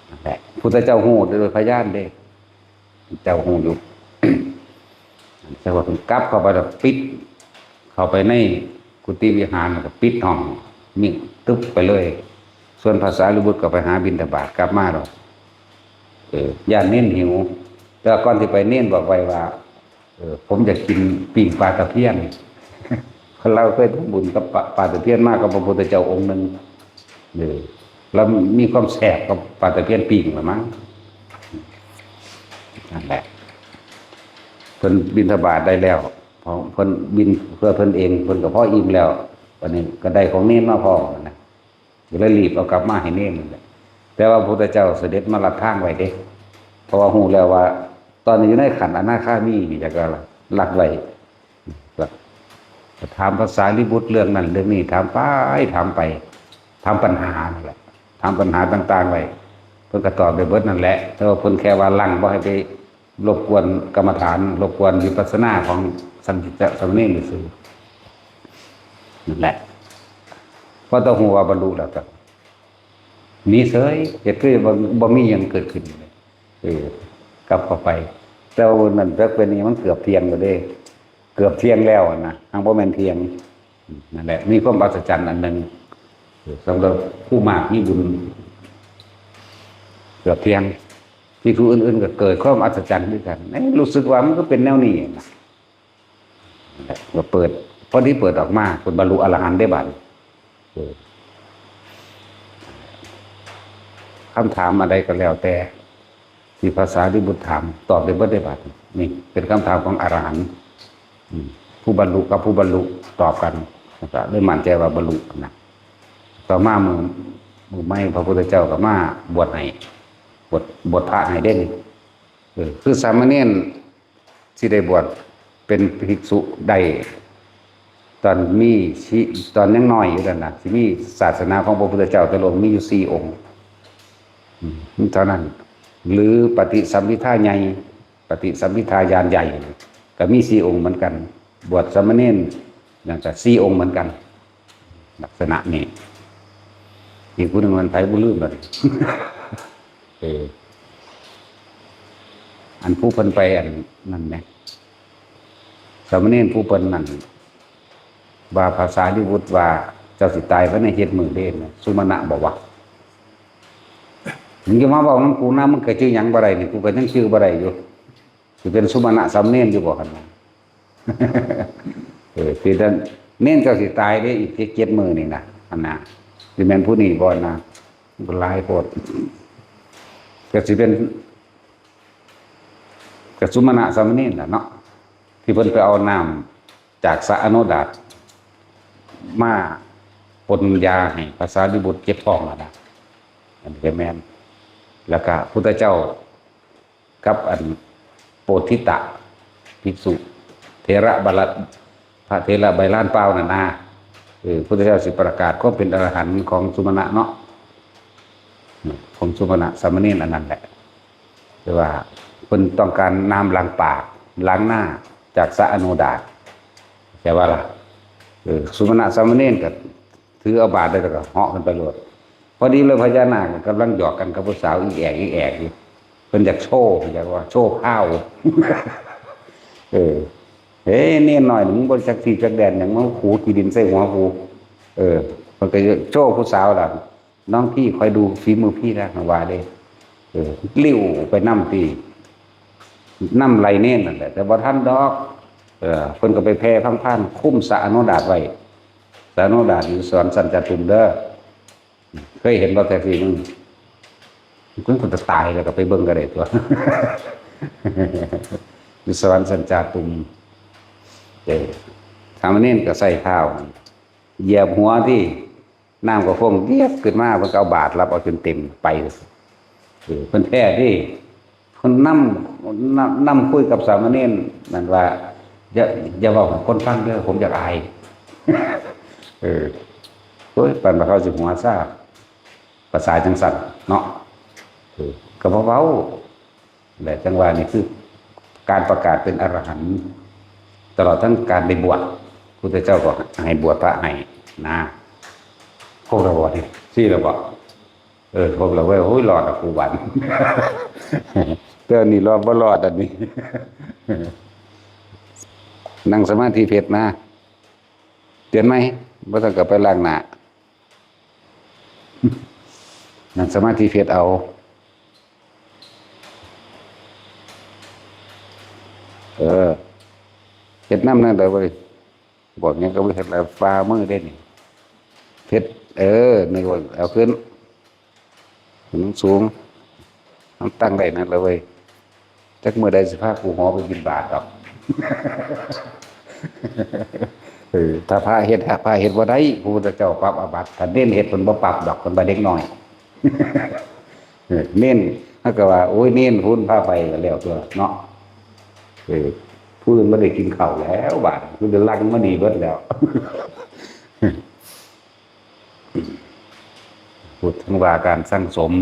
นั่นแหละ พุทธเจ้าฮู้โดยพยานเด้ เจ้าฮู้อยู่ แต่ว่าเพิ่นกลับเข้าไปแล้วปิด เข้าไปในกุฏิวิหารแล้วก็ปิดห้อง นี่ตึ๊บไปเลย ส่วนพระสารีบุตรก็ไปหาบิณฑบาตกลับมาแล้ว เออ ย่านเณรหิว แต่ว่าก่อนสิไปเณรบอกไว้ว่า เออ ผมอยากกินปิ้งปลาตะเพียน คนลาวเคยทำบุญกับปลา ปลาตะเพียนมากับพระพุทธเจ้าองค์หนึ่ง เออ แล้วมีความแซ่บกับปลาตะเพียนปิ้งละมั้ง นั่นแหละ เพิ่นบิณฑบาตได้แล้ว พอเพิ่นบิณ เพื่อเพิ่นเอง เพิ่นก็พออิ่มแล้ว วันนี้ก็ได้ของเณรมาพร้อมนะ ก็เลยรีบเอากลับมาให้เณรนั่นแหละ แต่ว่าพระพุทธเจ้าเสด็จมาลัดทางไว้เด้ เพราะว่าฮู้แล้วว่า ตอนนี้อยู่ในขั้นอนาคามีนี่ แล้วก็ลัดไว้ ก็ ก็ถามพระสารีบุตรเรื่องนั้นเรื่องนี้ ถามไป ถามไป ถามปัญหานั่นแหละ ถามปัญหาต่างๆไว้ เพิ่นก็ตอบได้เบิดนั่นแหละ แต่ว่าเพิ่นแค่ว่าลังบ่ให้ไปรบกวนกรรมฐาน รบกวนวิปัสสนาของสันติสามเณรซื่อๆ นั่นแหละ พอต้องฮู้ว่าบรรลุแล้วก็หนีเฉย เฮ็ดคือบ่ บ่มีหยังเกิดขึ้นเลย เออ กลับเข้าไป แต่ว่ามื้อนั้นจักเป็นนี่มันเกือบเที่ยงแล้วเด้ เกือบเที่ยงแล้วอะนะ หังบ่แม่นเที่ยง นั่นแหละ มีความอัศจรรย์อันหนึ่ง เออ สำหรับผู้มากมีบุญ เกือบเที่ยง ภิกษุอื่นๆก็เกิดความอัศจรรย์ด้วยกัน เอ๊ะ รู้สึกว่ามันก็เป็นแนวนี้นะ ก็เปิด พอดีเปิดออกมา เพิ่นบรรลุอรหันต์ได้บัดนี้ เออ คำถามอะไรก็แล้วแต่ ที่พระสารีบุตรถาม ตอบได้เบิดได้บัดนี้ นี่เป็นคำถามของอรหันต์ อืม ผู้บรรลุกับผู้บรรลุตอบกัน แล้วก็เลยมั่นใจว่าบรรลุนะ ต่อมามื้อ มื้อใหม่พระพุทธเจ้าก็มาบวชให้ บวช บวชพระให้เด้นี่ เออ คือสามเณรที่ได้บวชเป็นภิกษุได้ ตอนมีชี ตอนยังน้อยอยู่นั่นน่ะ สิมีศาสนาของพระพุทธเจ้าแต่ละองค์มีอยู่สี่องค์ อืม เท่านั้น หรือปฏิสัมภิทาใหญ่ ปฏิสัมภิทาญาณใหญ่ ก็มีสี่องค์เหมือนกัน บวชสามเณรนั่นก็สี่องค์เหมือนกัน ลักษณะนี้ อีกผู้หนึ่งมันไผบ่ลืมเลย เออ อันผู้เพิ่นไปอันนั่นแหม สามเณรผู้เพิ่นนั่น ว่าพระสารีบุตรว่า เจ้าสิตายภายในเจ็ดมื้อเด้นะ สุมาณะบอกว่า มึงจะมาเว้านำกูนะ มึงก็ชื่อหยังบ่ได้นี่ กูก็ยังชื่อบ่ได้อยู่ สิเป็นสุมาณะสามเณรอยู่บ่หั่นนะ เออ สิเดิน เณรเจ้าสิตายเด้ อีกเจ็ดมื้อนี่นะ หั่นนะ สิแม่นผู้นี้บ่นะ มันก็หลายโพด ก็สิเป็น ก็สุมาณะสามเณรล่ะเนาะ ที่เพิ่นไปเอาน้ำจากสระอโนดาตมาปนยาให้พระสารีบุตรเจ็บท้องหั่นนะ อันนี้ก็แม่น แล้วก็พุทธเจ้ากับอันโปธิตะภิกษุ เถระบาล พระเถระใบลานเปล่านั่นนะ เออ พุทธเจ้าสิประกาศความเป็นอรหันต์ของสุมาณะเนาะ ของสุมาณะสามเณรอันนั้นแหละ แต่ว่าเพิ่นต้องการน้ำล้างปาก ล้างหน้าจากสระอโนดาต แต่ว่าล่ะ เออ สุมาณะสามเณรก็ถือเอาบาตรได้แล้วก็เหาะขึ้นไปโลด พอดีเลยพญานาคกำลังหยอกกันกับผู้สาวอีแอกอีแอกอยู่ เพิ่นอยากโชว์ อยากว่าโชว์พาว เออ เฮ้ย เณรน้อย มึงบ่จักที่จักแดนหยัง มาขูดขี้ดินใส่หัวกู เออ เพิ่นก็โชว์ผู้สาวล่ะ น้องพี่คอยดูฝีมือพี่นะ ว่าเด้ เออ ลิ้วไปนำติ นำไล่เณรนั่นแหละ แต่บ่ทันดอก เออ เพิ่นก็ไปแผ่พังพานคุมสระอโนดาตไว้ สระอโนดาตอยู่สวรรค์ชั้นจาตุมเด้อ เคยเห็นบ่ แท็กซี่มึง มึงก็จะตายแล้วก็ไปเบิ่งก็ได้ตัว อยู่สวรรค์ชั้นจาตุม เออ สามเณรก็ใส่เท้า เหยียบหัวติ น้ำก็พ่นเยียบขึ้นมา เพิ่นก็เอาบาตรรับเอาจนเต็มไป เออ เพิ่นแผ่ติ เพิ่นนำ นำ นำคุยกับสามเณรนั่นว่า อย่า อย่าเว้าให้คนฟังเด้อ ผมอยากอาย เออ โอ้ย ปานว่าเขาสิหัวซ่า ภาษาจังซั่นเนาะ เออ ก็บ่เว้า และจังว่านี่คือการประกาศเป็นอรหันต์ ตลอดทั้งการได้บวช พุทธเจ้าก็ให้บวชพระให้นะ ครบแล้วบ่นี่ สี่แล้วบ่ เออ ครบแล้วเว้ย โอ้ย รอดอ่ะ กูบัด เทื่อนี้รอดบ่รอดอันนี้ นั่งสมาธิผิดนะ เปลี่ยนใหม่ บ่ต้องกลับไปล้างหน้า นั่งสมาธิผิดเอา เออ เฮ็ดนำนั่นแหละเว้ย บอกหยังก็บ่เฮ็ดแล้ว ฝ่ามือเด้นี่ เฮ็ด เออ นึกว่าเอาขึ้น มันสูง มันตั้งได้นั่นแหละเว้ย จักมื้อใดสิพากูหอไปบิณฑบาตดอก เออ ถ้าพระเฮ็ด พระเฮ็ดบ่ได้ พระพุทธเจ้าปรับอาบัติ ถ้าเณรเฮ็ดเพิ่นบ่ปรับดอก เพิ่นว่าเด็กน้อย เออ เณร เฮาก็ว่า โอ้ย เณรพุ้นพาไปก็แล้วตัวเนาะ เออ ผู้อื่นบ่ได้กินข้าวแล้วบาด คือได้ลังมานี่เบิดแล้ว พูดถึงว่าการสั่งสม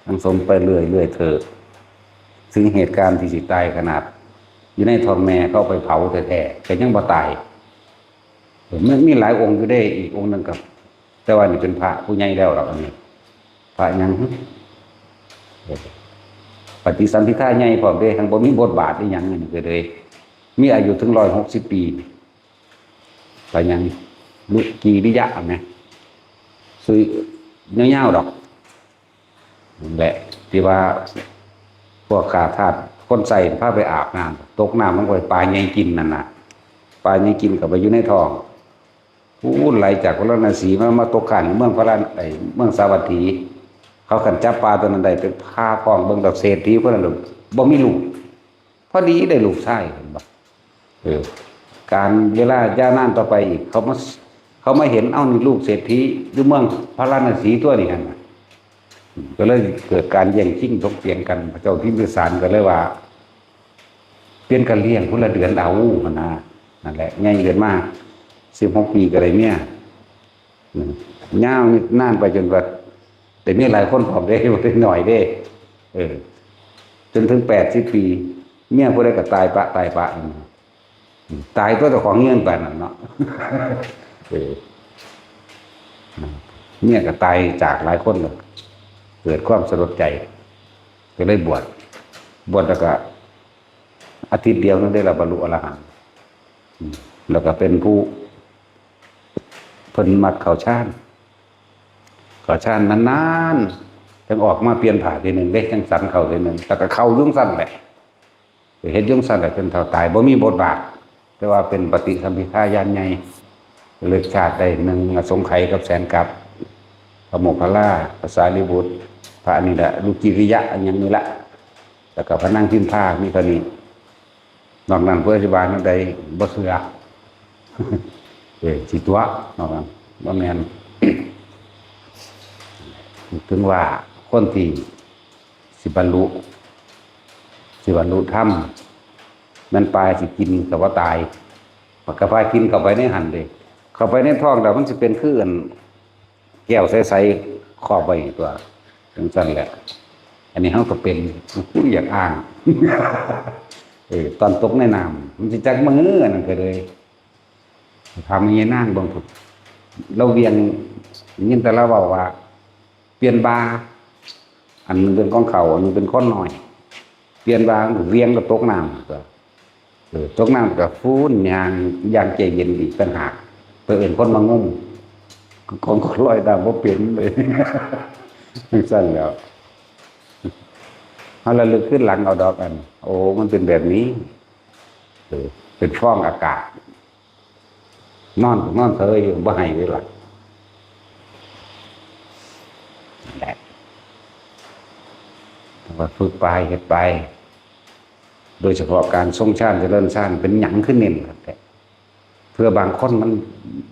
สั่งสมไปเรื่อยๆเถอะ ถึงเหตุการณ์ที่สิตายขนาด อยู่ในท้องแม่เขาเอาไปเผาแท้ๆ ก็ยังบ่ตาย เออ มันมีหลายองค์อยู่เด้ อีกองค์หนึ่งก็ แต่ว่านี่เป็นพระผู้ใหญ่แล้วล่ะ อันนี้ พระหยัง เออ ปฏิสันธิทาใหญ่พร้อมเด้ ทั้งบ่มีบทบาทอีหยัง นี่ก็เลย มีอายุถึงร้อยหกสิบปี พระหยัง ลุกิริยะแหม ชื่อยาวๆดอก นั่นแหละ ที่ว่า พวกข้าทาสคนใส่พาไปอาบน้ำ ตกน้ำลงไป ปลาใหญ่กินนั่นน่ะ ปลาใหญ่กินเข้าไปอยู่ในท้อง พู้นไหลจากพาราณสีมา มาตกค้างอยู่เมืองพาราณ ไอ้เมืองสาวัตถี เขาคันจับปลาตัวนั้นได้ ไปผ่าท้องเบิ่ง ดอกเศรษฐีผู้นั้นน่ะ บ่มีลูก พอดีได้ลูกชาย เห็นบ่ เออ การเวลายาวนานต่อไปอีก เขามา เขามาเห็น เอ้า นี่ลูกเศรษฐีอยู่เมืองพาราณสีตัวนี่หั่นน่ะ อืม ก็เลยเกิดการแย่งชิงถกเถียงกัน พระเจ้าพิมพิสารก็เลยว่า เปลี่ยนกันเลี้ยงคนละเดือนเอาหั่นนะ นั่นแหละ ใหญ่ขึ้นมา สิบหกปีก็ได้เมีย อืม ยาวนานไปจนว่า แต่มีหลายคนพร้อมเด้ บ่ได้น้อยเด้ เออ จนถึงแปดสิบปี เมียผู้ใดก็ตายปะ ตายปะ อืม ตายตัวเจ้าของเงินปานนั้นเนาะ เออ เมียก็ตายจากหลายคนเลย เกิดความสลดใจ ก็เลยบวช บวชแล้วก็ อาทิตย์เดียวนึงได้ละบรรลุอรหันต์ อืม แล้วก็เป็นผู้ เพิ่นมักเข้าฌาน เข้าฌานนานๆ จั่งออกมาเปลี่ยนผ้าทีหนึ่งเด้ จั่งสันเข้าทีหนึ่ง แล้วก็เข้าอยู่จั่งซั้นแหละ เฮ็ดอยู่จั่งซั้นแหละ จนเฒ่าตาย บ่มีบทบาท แต่ว่าเป็นปฏิสัมภิทาญาณใหญ่ เลือกชาติได้หนึ่งอสงไขยกับแสนกัป พระโมคคัลลา พระสารีบุตร พระอันนี้แหละ ลุกิริยะ อันหยังนี่ละ แล้วก็พระนางพิมพา มีเท่านี้ นอกนั้นเพิ่นสิว่าแนวใดบ่เชื่อ เออ สิตัวนอกนั้นบ่แม่น ถึงว่าคนที่สิบรรลุ สิบรรลุธรรม แม่นปลาสิกินก็บ่ตาย มันก็พากินเข้าไปในหั่นเด้ เข้าไปในท้องแล้วมันสิเป็นคืออัน แก้วใสๆครอบไว้ตัว จั่งซั้นแหละ อันนี้เฮาก็เป็น อยากอ้าง เออ ตอนตกในน้ำ มันสิจักมืออันนั้นก็เลย ถามแม่ยายนางเบิ่งพุ้น ลาวเหวี่ยง ยินแต่ลาวเว้าว่า เปลี่ยนบ่า อันหนึ่งเป็นของเขา อันหนึ่งเป็นคนน้อย เปลี่ยนบ่า เหวี่ยงก็ตกน้ำตัว เออ ตกน้ำก็ฟูนย่าง อย่างใจเย็นอีกต่างหาก ไปเอิ้นคนมางม ของก็ลอยน้ำบ่เป็นเลย จั่งซั้นแหล้ว เฮาระลึกคืนหลังเอาดอกอัน โอ้ มันเป็นแบบนี้ เออ เป็นฟองอากาศ นอนก็นอนเซยอยู่ บ่ให้เลยล่ะ นั่นแหละ ว่าฝึกไป เฮ็ดไป โดยเฉพาะการทรงฌาน เจริญฌาน เป็นหยังคือเน้นคักแท้ เพื่อบางคนมัน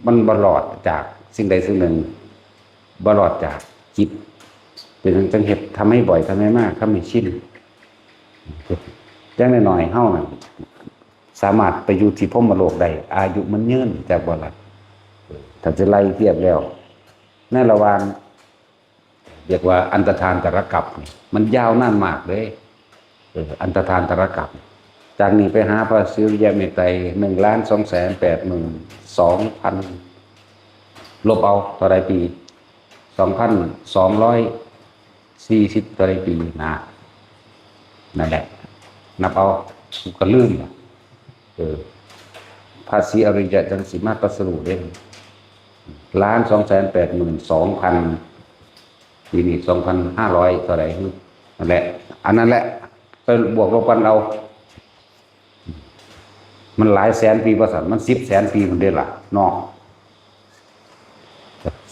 มันบ่รอดจากสิ่งใดสิ่งหนึ่ง บ่รอดจากจิต เป็นจั่งเฮ็ด ทำให้บ่อย ทำให้มาก ทำให้ชิน อย่างน้อยๆ เฮานั่น สามารถไปอยู่ที่พรหมโลกได้ อายุมันยืน จักบ่ล่ะ ถ้าจะไล่เทียบแล้ว ในระหว่าง เรียกว่าอันตรธานตรกัปนี่ มันยาวนานมากเลย เออ อันตรธานตรกัป จากนี้ไปหาพระศรีอริยะเมตไตร หนึ่งล้านสองแสนแปดหมื่นสองพัน ลบเอาเท่าไรปี สองพันสองร้อยสี่สิบเท่าไรปีนะ นั่นแหละ นับเอา กูก็ลืมละ เออ พระศรีอริยะจังสิมาตรัสรู้เด้ ล้านสองแสนแปดหมื่นสองพัน ปีนี้สองพันห้าร้อยเท่าไหร่ นั่นแหละ อันนั้นแหละ ไปบวกลบกันเอา มันหลายแสนปีว่าซั่น มันสิบแสนปีพุ้นเด้ล่ะเนาะ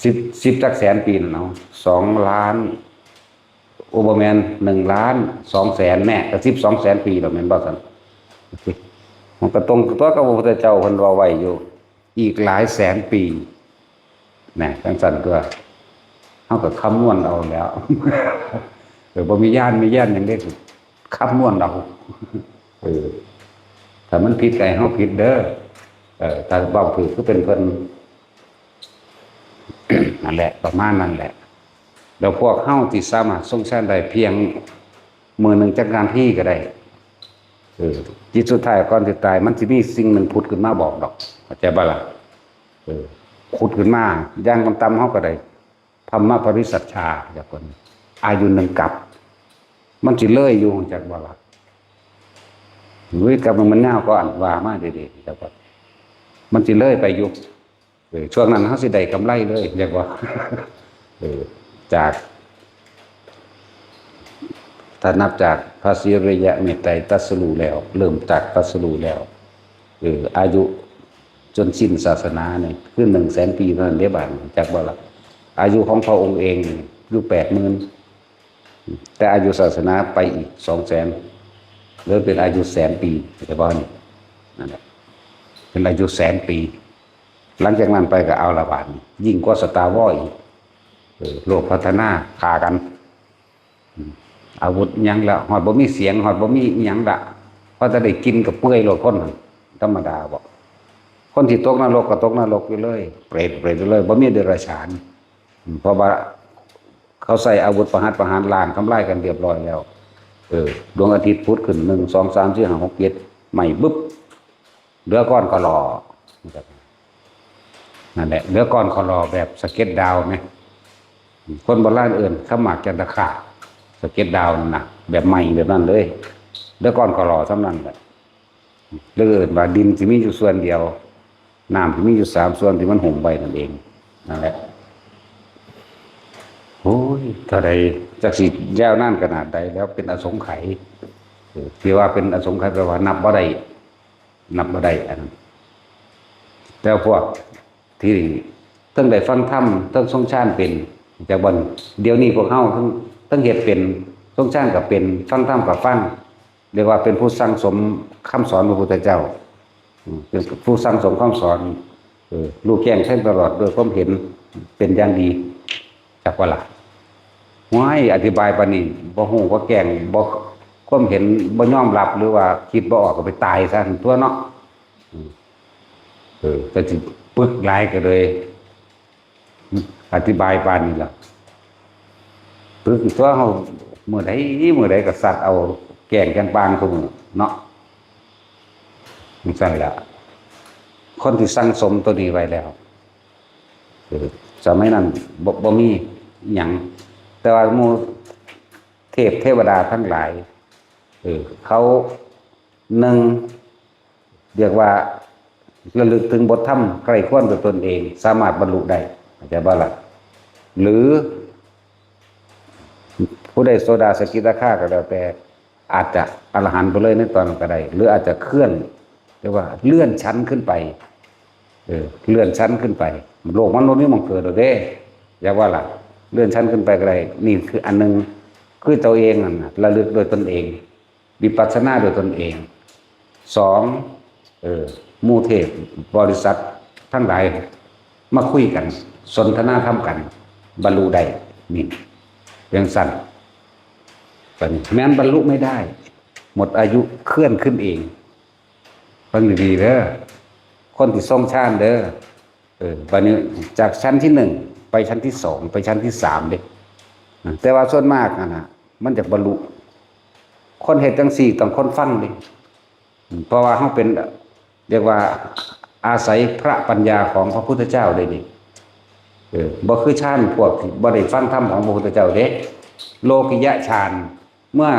สิบ สิบจักแสนปีนั่นเนาะ สองล้าน โอ้ บ่แม่น หนึ่งล้านสองแสน แน่ ก็สิบสองแสนปีแล้วแม่นบ่ซั่น มันก็ตรงตัวกับพระพุทธเจ้าเพิ่นเว้าไว้อยู่ อีกหลายแสนปี นะ จังซั่นตัว เฮาก็คำนวณเอาแล้ว เออ บ่มีญาณ มีญาณหยังเด้ คำนวณเอา เออ ถ้ามันผิดก็ให้เฮาผิดเด้อ เออ ถ้าเว้าถูกคือเป็นเพิ่น นั่นแหละ ประมาณนั้นแหละ แล้วพวกเฮาที่สามารถทรงฌานได้เพียงมื้อหนึ่งจักนาทีก็ได้ เออ จิตสุดท้ายก่อนสิตาย มันสิมีสิ่งหนึ่งผุดขึ้นมาบอกดอก เข้าใจบ่ล่ะ เออ ผุดขึ้นมา อย่างต่ำๆเฮาก็ได้ ธรรมปริสัชชา จากคน อายุหนึ่งกัป มันสิเลยอยู่ จักบ่ล่ะ เฮ้ย กัปมันยาวก็อันว่ามาเด้ๆ จักบ่ มันสิเลยไปอยู่ เออ ช่วงนั้นเฮาสิได้กำไรเลย เรียกว่า เออ จาก ถ้านับจากพระศรีอริยะเมตไตรตรัสรู้แล้ว เริ่มจากตรัสรู้แล้ว เออ อายุจนสิ้นศาสนาเนี่ย คือหนึ่งแสนปีเท่านั้นเด้ บาดนี้ จักบ่ล่ะ อายุของพระองค์เองอยู่แปดหมื่น แต่อายุศาสนาไปอีกสองแสน เหลือเป็นอายุแสนปี เข้าใจบ่นี่ นั่นแหละ เป็นอายุแสนปี หลังจากนั้นไปก็เอาละบาดนี้ ยิ่งกว่า Star Wars อีก เออ โลกพัฒนา ฆ่ากัน อืม อาวุธหยังละ ฮอดบ่มีเสียง ฮอดบ่มีอิหยังละ พอจะได้กินก็เปื่อยโลดคนหั่น ธรรมดาบ่ คนที่ตกนรกก็ตกนรกอยู่เลย เปรต เปรตอยู่เลย บ่มีเดรัจฉาน อืม เพราะว่าเขาใช้อาวุธประหัตประหาร ล้างทำลายกันเรียบร้อยแล้ว เออ ดวงอาทิตย์พุดขึ้น หนึ่ง สอง สาม สี่ ห้า หก เจ็ด ไหม้บึบ เหลือก้อนขลอ นั่นแหละ เหลือก้อนขลอแบบสะเก็ดดาวไหม คนโบราณเอิ้นขาวหมากจันทคราบ สะเก็ดดาวนั่นน่ะ แบบไหม้แบบนั้นเลย เหลือก้อนขลอส่ำนั้นแหละ หรือเอิ้นว่าดินสิมีอยู่ส่วนเดียว น้ำสิมีอยู่สามส่วนที่มันหุ้มไว้นั่นเอง นั่นแหละ โอ้ย เท่าใด จักสิยาวนานขนาดใดแล้ว เป็นอสงไขย เออ ที่ว่าเป็นอสงไขยแปลว่านับบ่ได้ นับบ่ได้อันนั้น แต่พวกที่เทิงได้ฟังธรรม เทิงทรงฌานเป็น จากบ่อน เดี๋ยวนี้พวกเฮาเทิง เทิงเฮ็ดเป็น ทรงฌานก็เป็น ฟังธรรมก็ฟัง เรียกว่าเป็นผู้สั่งสมคำสอนพระพุทธเจ้า อืม เป็นผู้สั่งสมคำสอน เออ รู้แจ้งแทงตลอดด้วยความเห็นเป็นอย่างดี จักว่าล่ะ ห้วย อธิบายปานนี้ บ่ฮู้บ่แจ้ง บ่ ความเห็นบ่ยอมรับ หรือว่าคิดบ่ออกก็ไปตายซะซั่นตั๊วเนาะ อืม เออ ก็สิปึกหลายก็เลย อธิบายปานนี้ล่ะ ปึกตั๊วเฮา มื้อใด มื้อใดก็สัตว์เอาแกล้งจังปางซุมื้อเนาะ จังซั่นล่ะ คนที่สั่งสมตัวนี้ไว้แล้ว เออ สมัยนั้นบ่ บ่มีหยัง แต่ว่าหมู่เทพเทวดาทั้งหลาย เออ เขา หนึ่ง เรียกว่าระลึกถึงบทธรรมใคร่ครวญด้วยตนเอง สามารถบรรลุได้ เข้าใจบ่ล่ะ หรือ ผู้ใดโสดาสกิทาคาก็แล้วแต่ อาจจะอรหันต์ไปเลยในตอนนั้นก็ได้ หรืออาจจะเคลื่อน เรียกว่าเลื่อนชั้นขึ้นไป เออ เลื่อนชั้นขึ้นไป โลกมันบ่มีหม่องเกิดดอกเด้ จักว่าล่ะ เลื่อนชั้นขึ้นไปก็ได้ นี่คืออันหนึ่ง คือตัวเองนั่นน่ะ ระลึกโดยตนเอง วิปัสสนาโดยตนเอง สอง เออ หมู่เทพบริษัททั้งหลายมาคุยกัน สนทนาธรรมกัน บรรลุได้ นี่ จังซั่น บัดนี้แม้นบรรลุไม่ได้ หมดอายุเคลื่อนขึ้นเอง ฟังดีๆเด้อ คนที่ทรงฌานเด้อ เออ บัดนี้จากชั้นที่หนึ่งไปชั้นที่สอง ไปชั้นที่สามเด้ แต่ว่าส่วนมากนั่นน่ะ มันอยากบรรลุ คนเฮ็ดจังซี่ต้องคนฟังเด้ เพราะว่าเฮาเป็น เรียกว่าอาศัยพระปัญญาของพระพุทธเจ้าเด้นี่ เออ บ่คือฌานพวกที่บ่ได้ฟังธรรมของพระพุทธเจ้าเด้ โลกิยะฌาน เมื่อ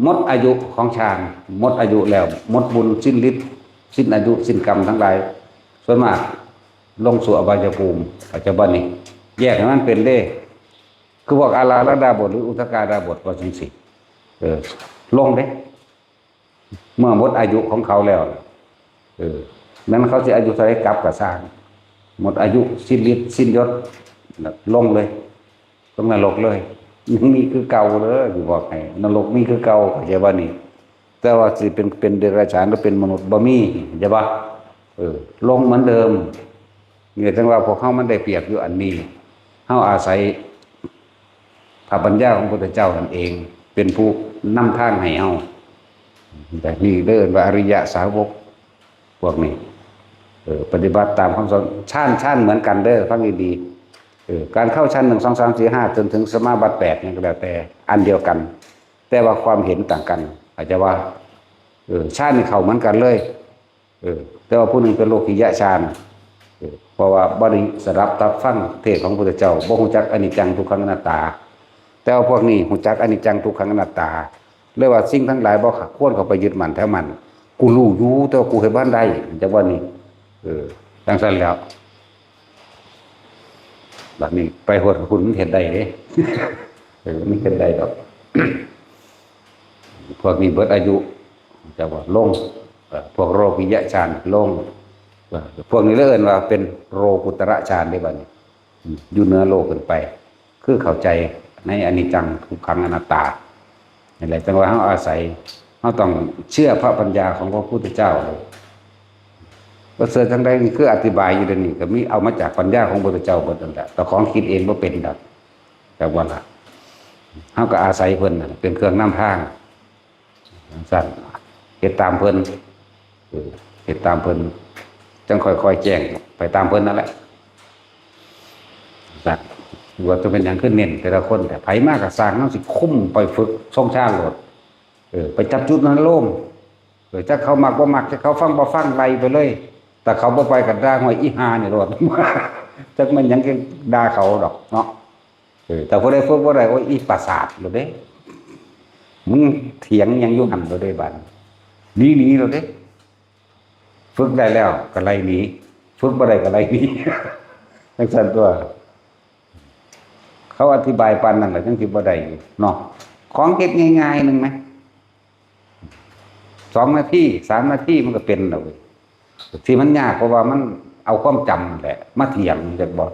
หมดอายุของฌาน หมดอายุแล้ว หมดบุญสิ้นฤทธิ์ สิ้นอายุ สิ้นกรรมทั้งหลาย ส่วนมากลงสู่อบายภูมิ ปัจจุบันนี้ แยกให้มันเป็นเด้ คือพวกอาราธดาบทหรืออุทกาดาบทว่าจังซี่ เออ ลงเด้ เมื่อหมดอายุของเขาแล้ว เออ นั้นเขาสิอายุเท่าใดกลับก็ซ่าง หมดอายุสิ้นฤทธิ์สิ้นยศ ลงเลย ลงนรกเลย ยังมีคือเก่าเด้อ สิบอกให้ นรกมีคือเก่า เข้าใจบ่นี่ แต่ว่าสิเป็น เป็นเดรัจฉานหรือเป็นมนุษย์บ่มี เข้าใจบ่ เออ ลงเหมือนเดิม เนี่ย จั่งว่าพวกเฮามันได้เปรียบอยู่อันนี้ เฮาอาศัยพระปัญญาของพระพุทธเจ้านั่นเอง เป็นผู้นำทางให้เฮา แต่นี่เรียกว่าอริยสาวก พวกนี้ เออ ปฏิบัติตามคำสอน ฌาน ฌานเหมือนกันเด้อ ฟังดีๆ เออ การเข้าฌานหนึ่ง สอง สาม สี่ ห้า จนถึงสมาบัติแปดเนี่ยก็แล้วแต่ อันเดียวกัน แต่ว่าความเห็นต่างกัน อาจจะว่า เออ ฌานนี่เข้าเหมือนกันเลย เออ แต่ว่าผู้หนึ่งเป็นโลกิยะฌาน เออ เพราะว่าบ่ได้สดับตับฟังเทศน์ของพระพุทธเจ้า บ่ฮู้จักอนิจจังทุกขังอนัตตา แต่ว่าพวกนี้ฮู้จักอนิจจังทุกขังอนัตตา เลยว่าสิ่งทั้งหลายบ่ควรเข้าไปยึดมั่นถือมั่น กูรู้อยู่ แต่ว่ากูเฮ็ดบ่ทันได้ จั่งว่านี่ เออ จั่งซั่นแล้ว บัดนี้ไปฮอดพุ้นมันเฮ็ดได้เด้ เออ มันเฮ็ดได้ดอก พวกนี้เบิดอายุ จั่งว่าลง เอ่อ พวกโลกิยะฌานลง เอ่อ พวกนี้เลยเอิ้นว่าเป็นโลกุตระฌานเด้บัดนี้ อืม อยู่เหนือโลกขึ้นไป คือเข้าใจในอนิจจังทุกขังอนัตตา นี่แหละ จั่งว่าเฮาอาศัย เฮาต้องเชื่อพระปัญญาของพระพุทธเจ้า ประเสริฐจั่งใดนี่คืออธิบายอยู่เดี๋ยวนี้ ก็มีเอามาจากปัญญาของพระพุทธเจ้าเบิดนั่นแหละ แต่ของคิดเองบ่เป็นดอก จั่งว่าล่ะ เฮาก็อาศัยเพิ่นน่ะเป็นเครื่องนำทาง จั่งซั่น เฮ็ดตามเพิ่น เออ เฮ็ดตามเพิ่น จั่งค่อยๆแจ้งไปตามเพิ่นนั่นแหละ จั่งซั่น ว่าจะเป็นหยังคือเน้นแต่ละคน แต่ไผมาก็ซ่าง เฮาสิคุมไปฝึกทรงฌานโลด เออ ไปจับจุดนั้นโลม เออ จักเขามักบ่มัก จักเขาฟังบ่ฟัง ไล่ไปเลย แต่เขาบ่ไปก็ด่า ห้วย อีห่านี่โลด จักแม่นหยังจั่งด่าเขาดอกเนาะ เออ แต่ผู้ใดฝึกบ่ได้ โอ้ย อีประสาทโลดเด้ มึงเถียงหยังอยู่หั่นโลดเด้ บัดนี้หนีๆโลดเด้ ฝึกได้แล้วก็ไล่หนี ฝึกบ่ได้ก็ไล่หนี จั่งซั่นตั๊ว เขาอธิบายปานนั้นล่ะ จั่งสิบ่ได้อยู่เนาะ ของเฮ็ดง่ายๆหนึ่งไหม สองนาที สามนาทีมันก็เป็นแล้วเว้ย ที่มันยากเพราะว่ามันเอาความจำนั่นแหละมาเถียง จักบ่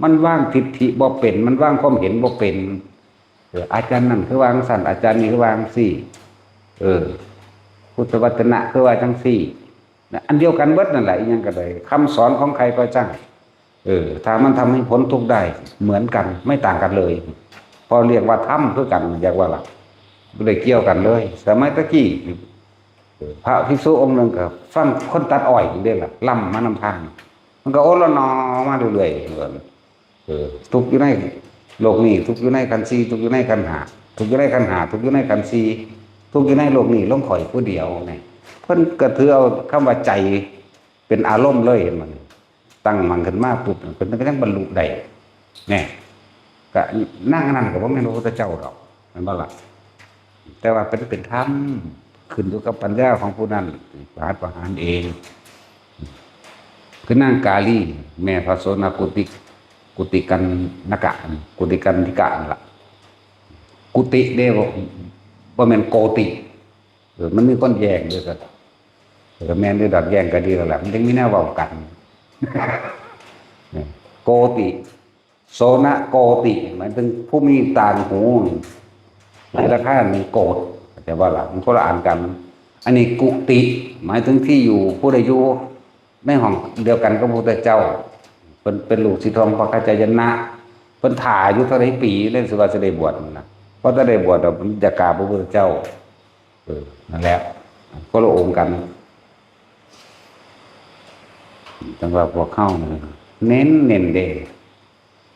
มันวางทิฏฐิบ่เป็น มันวางความเห็นบ่เป็น เออ อาจารย์นั่นคือว่าจั่งซั่น อาจารย์นี่คือว่าจั่งซี่ เออ พุทธวจนะคือว่าจั่งซี่ นะ อันเดียวกันเบิดนั่นแหละ อีหยังก็ได้ คำสอนของใครก็ช่าง เออ ถ้ามันทำให้พ้นทุกข์ได้ เหมือนกัน ไม่ต่างกันเลย พอเรียกว่าธรรมคือกัน เรียกว่าล่ะ บ่ได้เกี่ยวกันเลย สมัยตะกี้ เออ พระภิกษุองค์หนึ่งก็ฟังคนตัดอ้อยนี่เด้ล่ะ ล้ำมานำทาง มันก็โอละนอมาเรื่อยๆ เหมือน เออ ทุกข์อยู่ในโลกนี้ ทุกข์อยู่ในขันธ์สี่ ทุกข์อยู่ในขันธ์ห้า ทุกข์อยู่ในขันธ์ห้า ทุกข์อยู่ในขันธ์สี่ ทุกข์อยู่ในโลกนี้ ลงข้อยผู้เดียวนี่ เพิ่นก็ถือเอาคำว่าใจเป็นอารมณ์เลย เห็นบ่นี่ ตั้งมั่นขึ้นมาปุ๊บ เพิ่นก็ยังบรรลุได้ แน่ ก็นางอันนั้นก็บ่แม่นพระพุทธเจ้าดอก แม่นบ่ล่ะ แต่ว่าเป็น เป็นธรรม ขึ้นอยู่กับปัญญาของผู้นั้น ประหัตประหารเอง คือนางกาลี แม่พระโสณกุติ กุติกันนกะ กุติกันนิกะนั่นล่ะ กุติเด้ บ่ บ่แม่นโกติ เออ มันมีคนแย่งเด้อ ก็ เออ แม่นเด้อดอก แย่งก็ดีแล้วล่ะ มันจั่งมีแนวเว้ากัน โกติ โสณโกติ หมายถึงผู้มีต่างหู ในราคาหนึ่งโกฏ เข้าใจบ่ล่ะ มันคนละอันกัน อันนี้กุติ หมายถึงที่อยู่ ผู้ใดอยู่ในห้องเดียวกันกับพระพุทธเจ้า เพิ่นเป็นลูกศิษย์ของพระกัจจายนะ เพิ่นถ่าอยู่เท่าใดปี เลยสิว่าสิได้บวชนั่นน่ะ พอจะได้บวชแล้ว เพิ่นจะกราบพระพุทธเจ้า เออ นั่นแหละ คนละองค์กัน จังว่าพวกเฮานี่เน้นเน้นเด้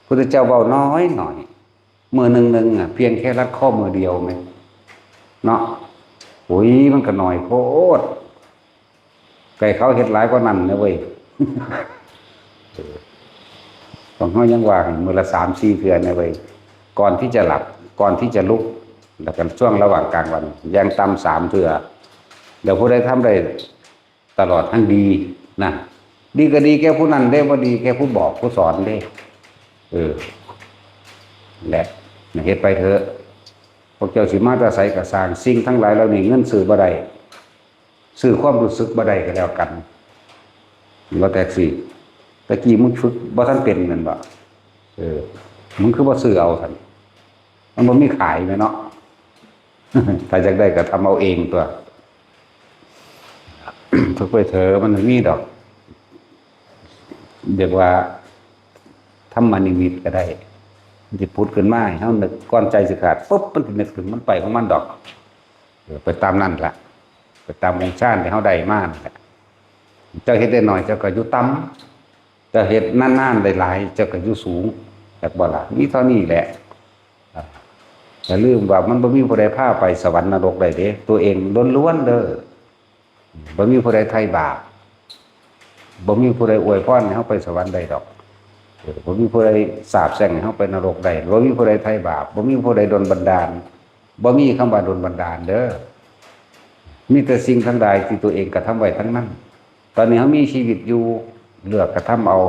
พุทธเจ้าเว้าน้อยหน่อย มื้อหนึ่งหนึ่งอ่ะ เพียงแค่รัดข้อมือเดียวไหม เนาะ โอ้ย มันก็น้อยโพด ไก่เขาเฮ็ดหลายกว่านั้นนะเว้ย ของเฮายังว่ามื้อละสามสี่เทื่อนะเว้ย ก่อนที่จะหลับ ก่อนที่จะลุก แล้วก็ช่วงระหว่างกลางวัน อย่างต่ำสามเทื่อ เดี๋ยวผู้ใดทำได้ ตลอดทั้งดีนะ ดีก็ดีแก่ผู้นั้นเด้ บ่ดีแก่ผู้บอกผู้สอนเด้ เออ และเฮ็ดไปเถอะ พวกเจ้าสิมาแต่ไสก็ซ่าง สิ่งทั้งหลายเหล่านี้เงินซื้อบ่ได้ ซื้อความรู้สึกบ่ได้ก็แล้วกัน ว่าแต่สิ ตะกี้มึงฝึกบ่ทันเป็นแม่นบ่ เออ มึงคือบ่ซื้อเอาซั่น มันบ่มีขายแม่นเนาะ ถ้าอยากได้ก็ทำเอาเองตัว ฝึกไปเถอะ มันมีดอก เรียกว่าธรรมนิมิตก็ได้ มันสิผุดขึ้นมาให้เฮานึก ก่อนใจสิขาดปุ๊บ มันสินึกถึงมันไปของมันดอก เออ ไปตามนั่นล่ะ ไปตามองค์ฌานที่เฮาได้มานั่นแหละ เจ้าเฮ็ดได้น้อย เจ้าก็อยู่ต่ำ เจ้าเฮ็ดนานๆได้หลาย เจ้าก็อยู่สูง จักบ่ล่ะ มีเท่านี้แหละ อ่า อย่าลืมว่ามันบ่มีผู้ใดพาไปสวรรค์นรกได้เด้ ตัวเองล้วนๆเด้อ บ่มีผู้ใดไถ่บาป บ่มีผู้ใดอวยพรให้เฮาไปสวรรค์ได้ดอก เออ บ่มีผู้ใดสาปแช่งให้เฮาไปนรกได้ บ่มีผู้ใดไถ่บาป บ่มีผู้ใดดลบันดาล บ่มีคำว่าดลบันดาลเด้อ มีแต่สิ่งทั้งหลายที่ตัวเองกระทำไว้ทั้งนั้น ตอนนี้เฮามีชีวิตอยู่ เลือกกระทำเอา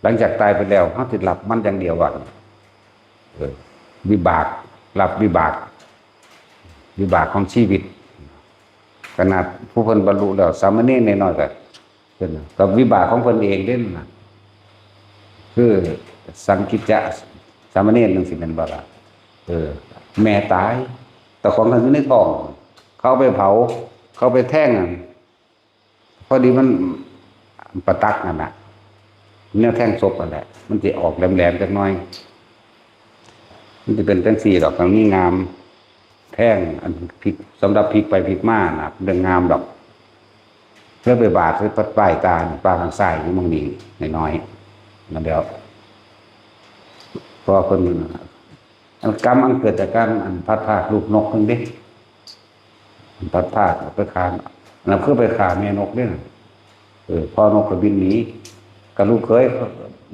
หลังจากตายไปแล้ว เฮาสิรับมันอย่างเดียวว่า เออ วิบาก รับวิบาก วิบากของชีวิต ขนาดผู้เพิ่นบรรลุแล้ว สามเณรน้อยๆก็ เพิ่นก็วิบากของเพิ่นเองเด้นั่นน่ะ คือสังกิจจะสามเณรจั่งซี้แม่นบ่ล่ะ เออ แม่ตาย แต่ของเพิ่นอยู่ในท้อง เขาเอาไปเผา เขาไปแทงนั่น พอดีมันประตักนั่นน่ะ แนวแทงศพนั่นแหละ มันสิออกแหลมๆจักหน่อย มันสิเป็นจั่งซี่ดอก มันมีงาม แทงอันพลิก สำหรับพลิกไปพลิกมาน่ะ เรื่องงามดอก เพื่อไปบาดใส่ปลายตา ปลายข้างซ้ายอยู่หม่องนี้น้อยๆ นั่นแหล้ว เพราะว่าเพิ่น อันกรรมอันเกิดจากการอันพัดพรากลูกนกเพิ่นเด้ พัดพรากไปฆ่า อันนั้นคือไปฆ่าแม่นกเด้ เออ พ่อนกก็บินหนี กับลูกเขย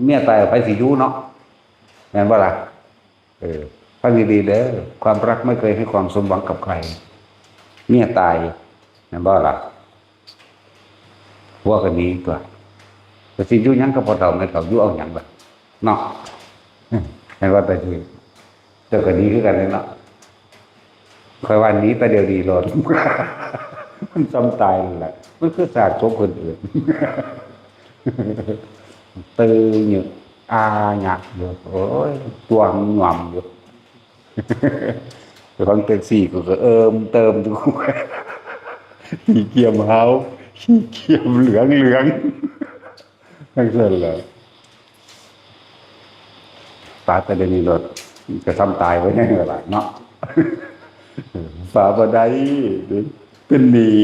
เมียตายไผสิอยู่เนาะ แม่นบ่ล่ะ เออ ฟังดีๆเด้อ ความรักไม่เคยให้ความสมหวังกับใคร เมียตาย แม่นบ่ล่ะ ผัวก็หนีตัว ก็สิอยู่หยังกับพ่อเฒ่าแม่เฒ่า อยู่เอาหยังล่ะ เนาะ แม่นว่าแต่สิ เจ้าก็หนีคือกันเลยเนาะ ข้อยว่าหนีแต่เดี๋ยวนี้โลด มันซ้ำตายนั่นแหละ มันคือซากศพคนอื่น ตื่นอยู่ อาหยักอยู่ โอ้ย ตัวมันหย่อมอยู่ แต่ของแท็กซี่กูก็เอิมเติมอยู่ ขี้เกียจหาว ขี้เกียจเหลืองเหลือง ทั้งเส้นเลย ปาแต่เดี๋ยวนี้โลด ก็ซ้ำตายไว้แน่ล่ะเนาะ ปาบ่ได้ เป็นหนี้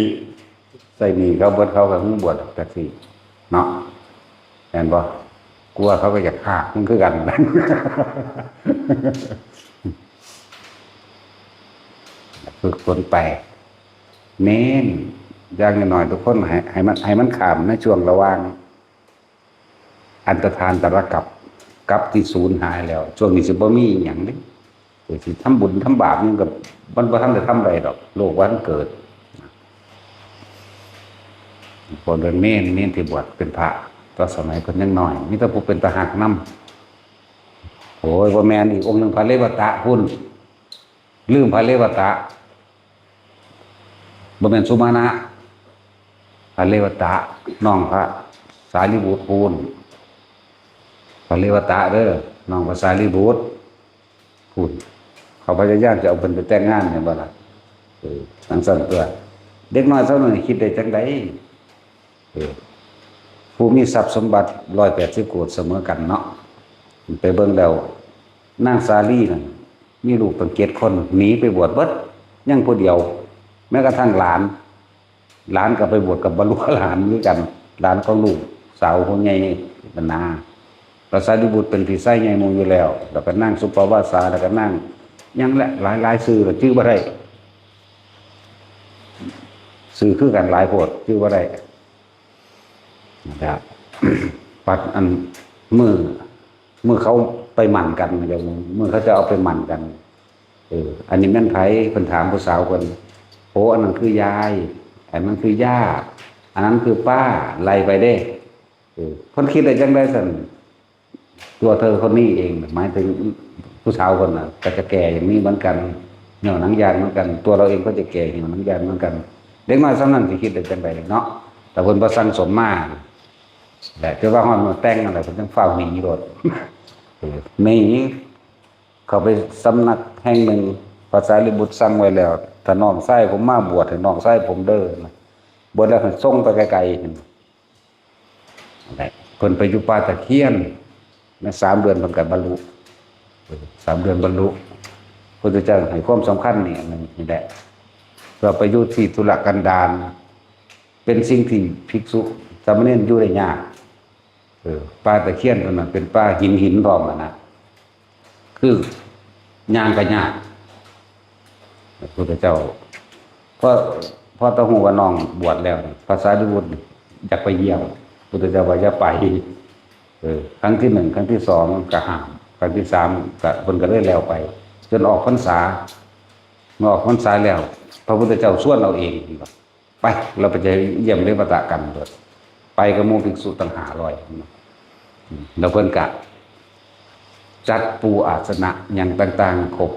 ใส่หนี้เขาเบิด เขาก็คงบวชดอกแท็กซี่ เนาะ แม่นบ่ กลัวเขาก็อยากฆ่ามึงคือกัน ฝึกฝนไป เน้น อย่างน้อยๆทุกคนให้ ให้มัน ให้มันข้ามในช่วงระหว่าง อันตรธานตรกัป กัปที่สูญหายแล้ว ช่วงนี้สิบ่มีอิหยังเด้ เออ สิทำบุญทำบาปหยังก็ มันบ่ทันได้ทำได้ดอก โลกบ่ทันเกิด พอเรื่องเณร เณรที่บวชเป็นพระ ตอนสมัยเพิ่นยังน้อย มีแต่ผู้เป็นตาฮักนำ โอ้ย บ่แม่น อีกองค์หนึ่งพระเรวตะพุ้น ลืมพระเรวตะ บ่แม่นสุมาณะ พระเรวตะ น้องพระสารีบุตรพุ้น พระเรวตะเด้อ น้องพระสารีบุตรพุ้น เขาพยายามจะเอาเพิ่นไปแต่งงาน แม่นบ่ล่ะ เออ จั่งซั้นตัว เด็กน้อยซำนั้นคิดได้จั่งใด เออ ผู้มีทรัพย์สมบัติร้อยแปดสิบโกฏเสมอกันเนาะ ไปเบิ่งแล้ว นางสาลีนั่น มีลูกตั้งเจ็ดคน หนีไปบวชเบิด ยังผู้เดียว แม้กระทั่งหลาน หลานก็ไปบวชกับบรรลุอรหันต์คือกัน หลานของลูก สาวผู้ใหญ่หนา พระสารีบุตรเป็นพี่ชายใหญ่หมู่อยู่แล้ว แล้วก็นางสุปปวาสา แล้วก็นางหยังแหละ หลายๆ ชื่อละจื่อบ่ได้ ชื่อคือกันหลายโพด จื่อบ่ได้ นะครับ ปัดอัน มื้อ มื้อเขาไปหมั้นกัน มื้อเขาจะเอาไปหมั้นกัน เออ อันนี้แม่นไผ เพิ่นถามผู้สาวเพิ่น โอ้ อันนั้นคือยาย อันนั้นคือย่า อันนั้นคือป้า ไล่ไปเด้ เออ เพิ่นคิดได้จังได๋ซั่น ตัวเธอคนนี้เอง หมายถึงผู้สาวคนน่ะ ก็จะแก่อย่างนี้เหมือนกัน เหี่ยวหนังยานเหมือนกัน ตัวเราเองก็จะแก่เหี่ยวหนังยานเหมือนกัน เด็กน้อยส่ำนั้นสิคิดได้จังได๋เนาะ แต่เพิ่นบ่สั่งสมมา แหละ จนว่าฮอดมื้อแต่งนั่นแหละ เพิ่นจั่งฟ้าวหนีโลด เออ หนี เข้าไปสำนักแห่งหนึ่ง พระสารีบุตรสั่งไว้แล้ว ถ้าน้องชายผมมาบวชให้น้องชายผมเด้อ บวชแล้วให้ส่งไปไกลๆ นั่นแหละ เพิ่นไปอยู่ป่าตะเคียน ในสามเดือนเพิ่นก็บรรลุ สามเดือนบรรลุ พุทธเจ้าให้ความสำคัญนี่อันหนึ่งนี่แหละ ก็ไปอยู่ที่ทุรกันดาร เป็นสิ่งที่ภิกษุสามเณรอยู่ได้ยาก เออ ป่าตะเคียนตรงนั้นเป็นป่าหินหินพร้อมอะนะ คือย่างก็ยาก พระพุทธเจ้า พอ พอตะฮู้ว่าน้องบวชแล้วนี่ พระสารีบุตรอยากไปเยี่ยม พุทธเจ้าว่าอย่าไป เออ ครั้งที่หนึ่ง ครั้งที่สองก็ห้าม ครั้งที่สามก็ เพิ่นก็เลยแล้วไป จนออกพรรษา เมื่อออกพรรษาแล้ว พระพุทธเจ้าชวนเอาเอง ไป เราไปจะเยี่ยมเรวัตะกันเบิด ไปกับหมู่ภิกษุตั้งห้าร้อย แล้วเพิ่นกะจัดปูอาสนะหยังต่างๆ ครบ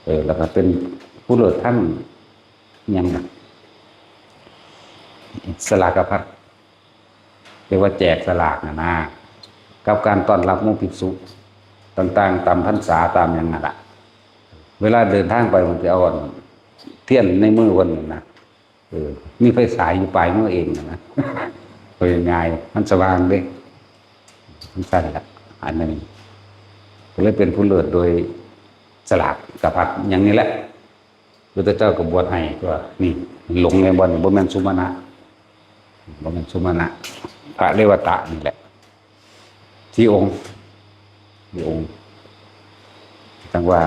เออ แล้วก็เป็นผู้เลิศทั้งหยังนะ สลากพัด เรียกว่าแจกสลากนะนะ กับการต้อนรับหมู่ภิกษุต่างๆ ตามพรรษาตามหยังนั่นล่ะ เวลาเดินทางไปมันจะเอาอันเทียนในมือเพิ่นน่ะนะ เออ มีไฟฉายอยู่ปลายมือเองน่ะนะ เออ ง่าย มันสว่างเด้ มันสั้นละ อันหนึ่ง ก็เลยเป็นผู้เลิศโดยสลากกะพัดอย่างนี้แหละ พุทธเจ้าก็บวชให้ตัว นี่ หลงในบ่อน บ่แม่นสุมาณะ บ่แม่นสุมาณะ พระเรวัตะนี่แหละ ที่องค์ ที่องค์ จั่งว่า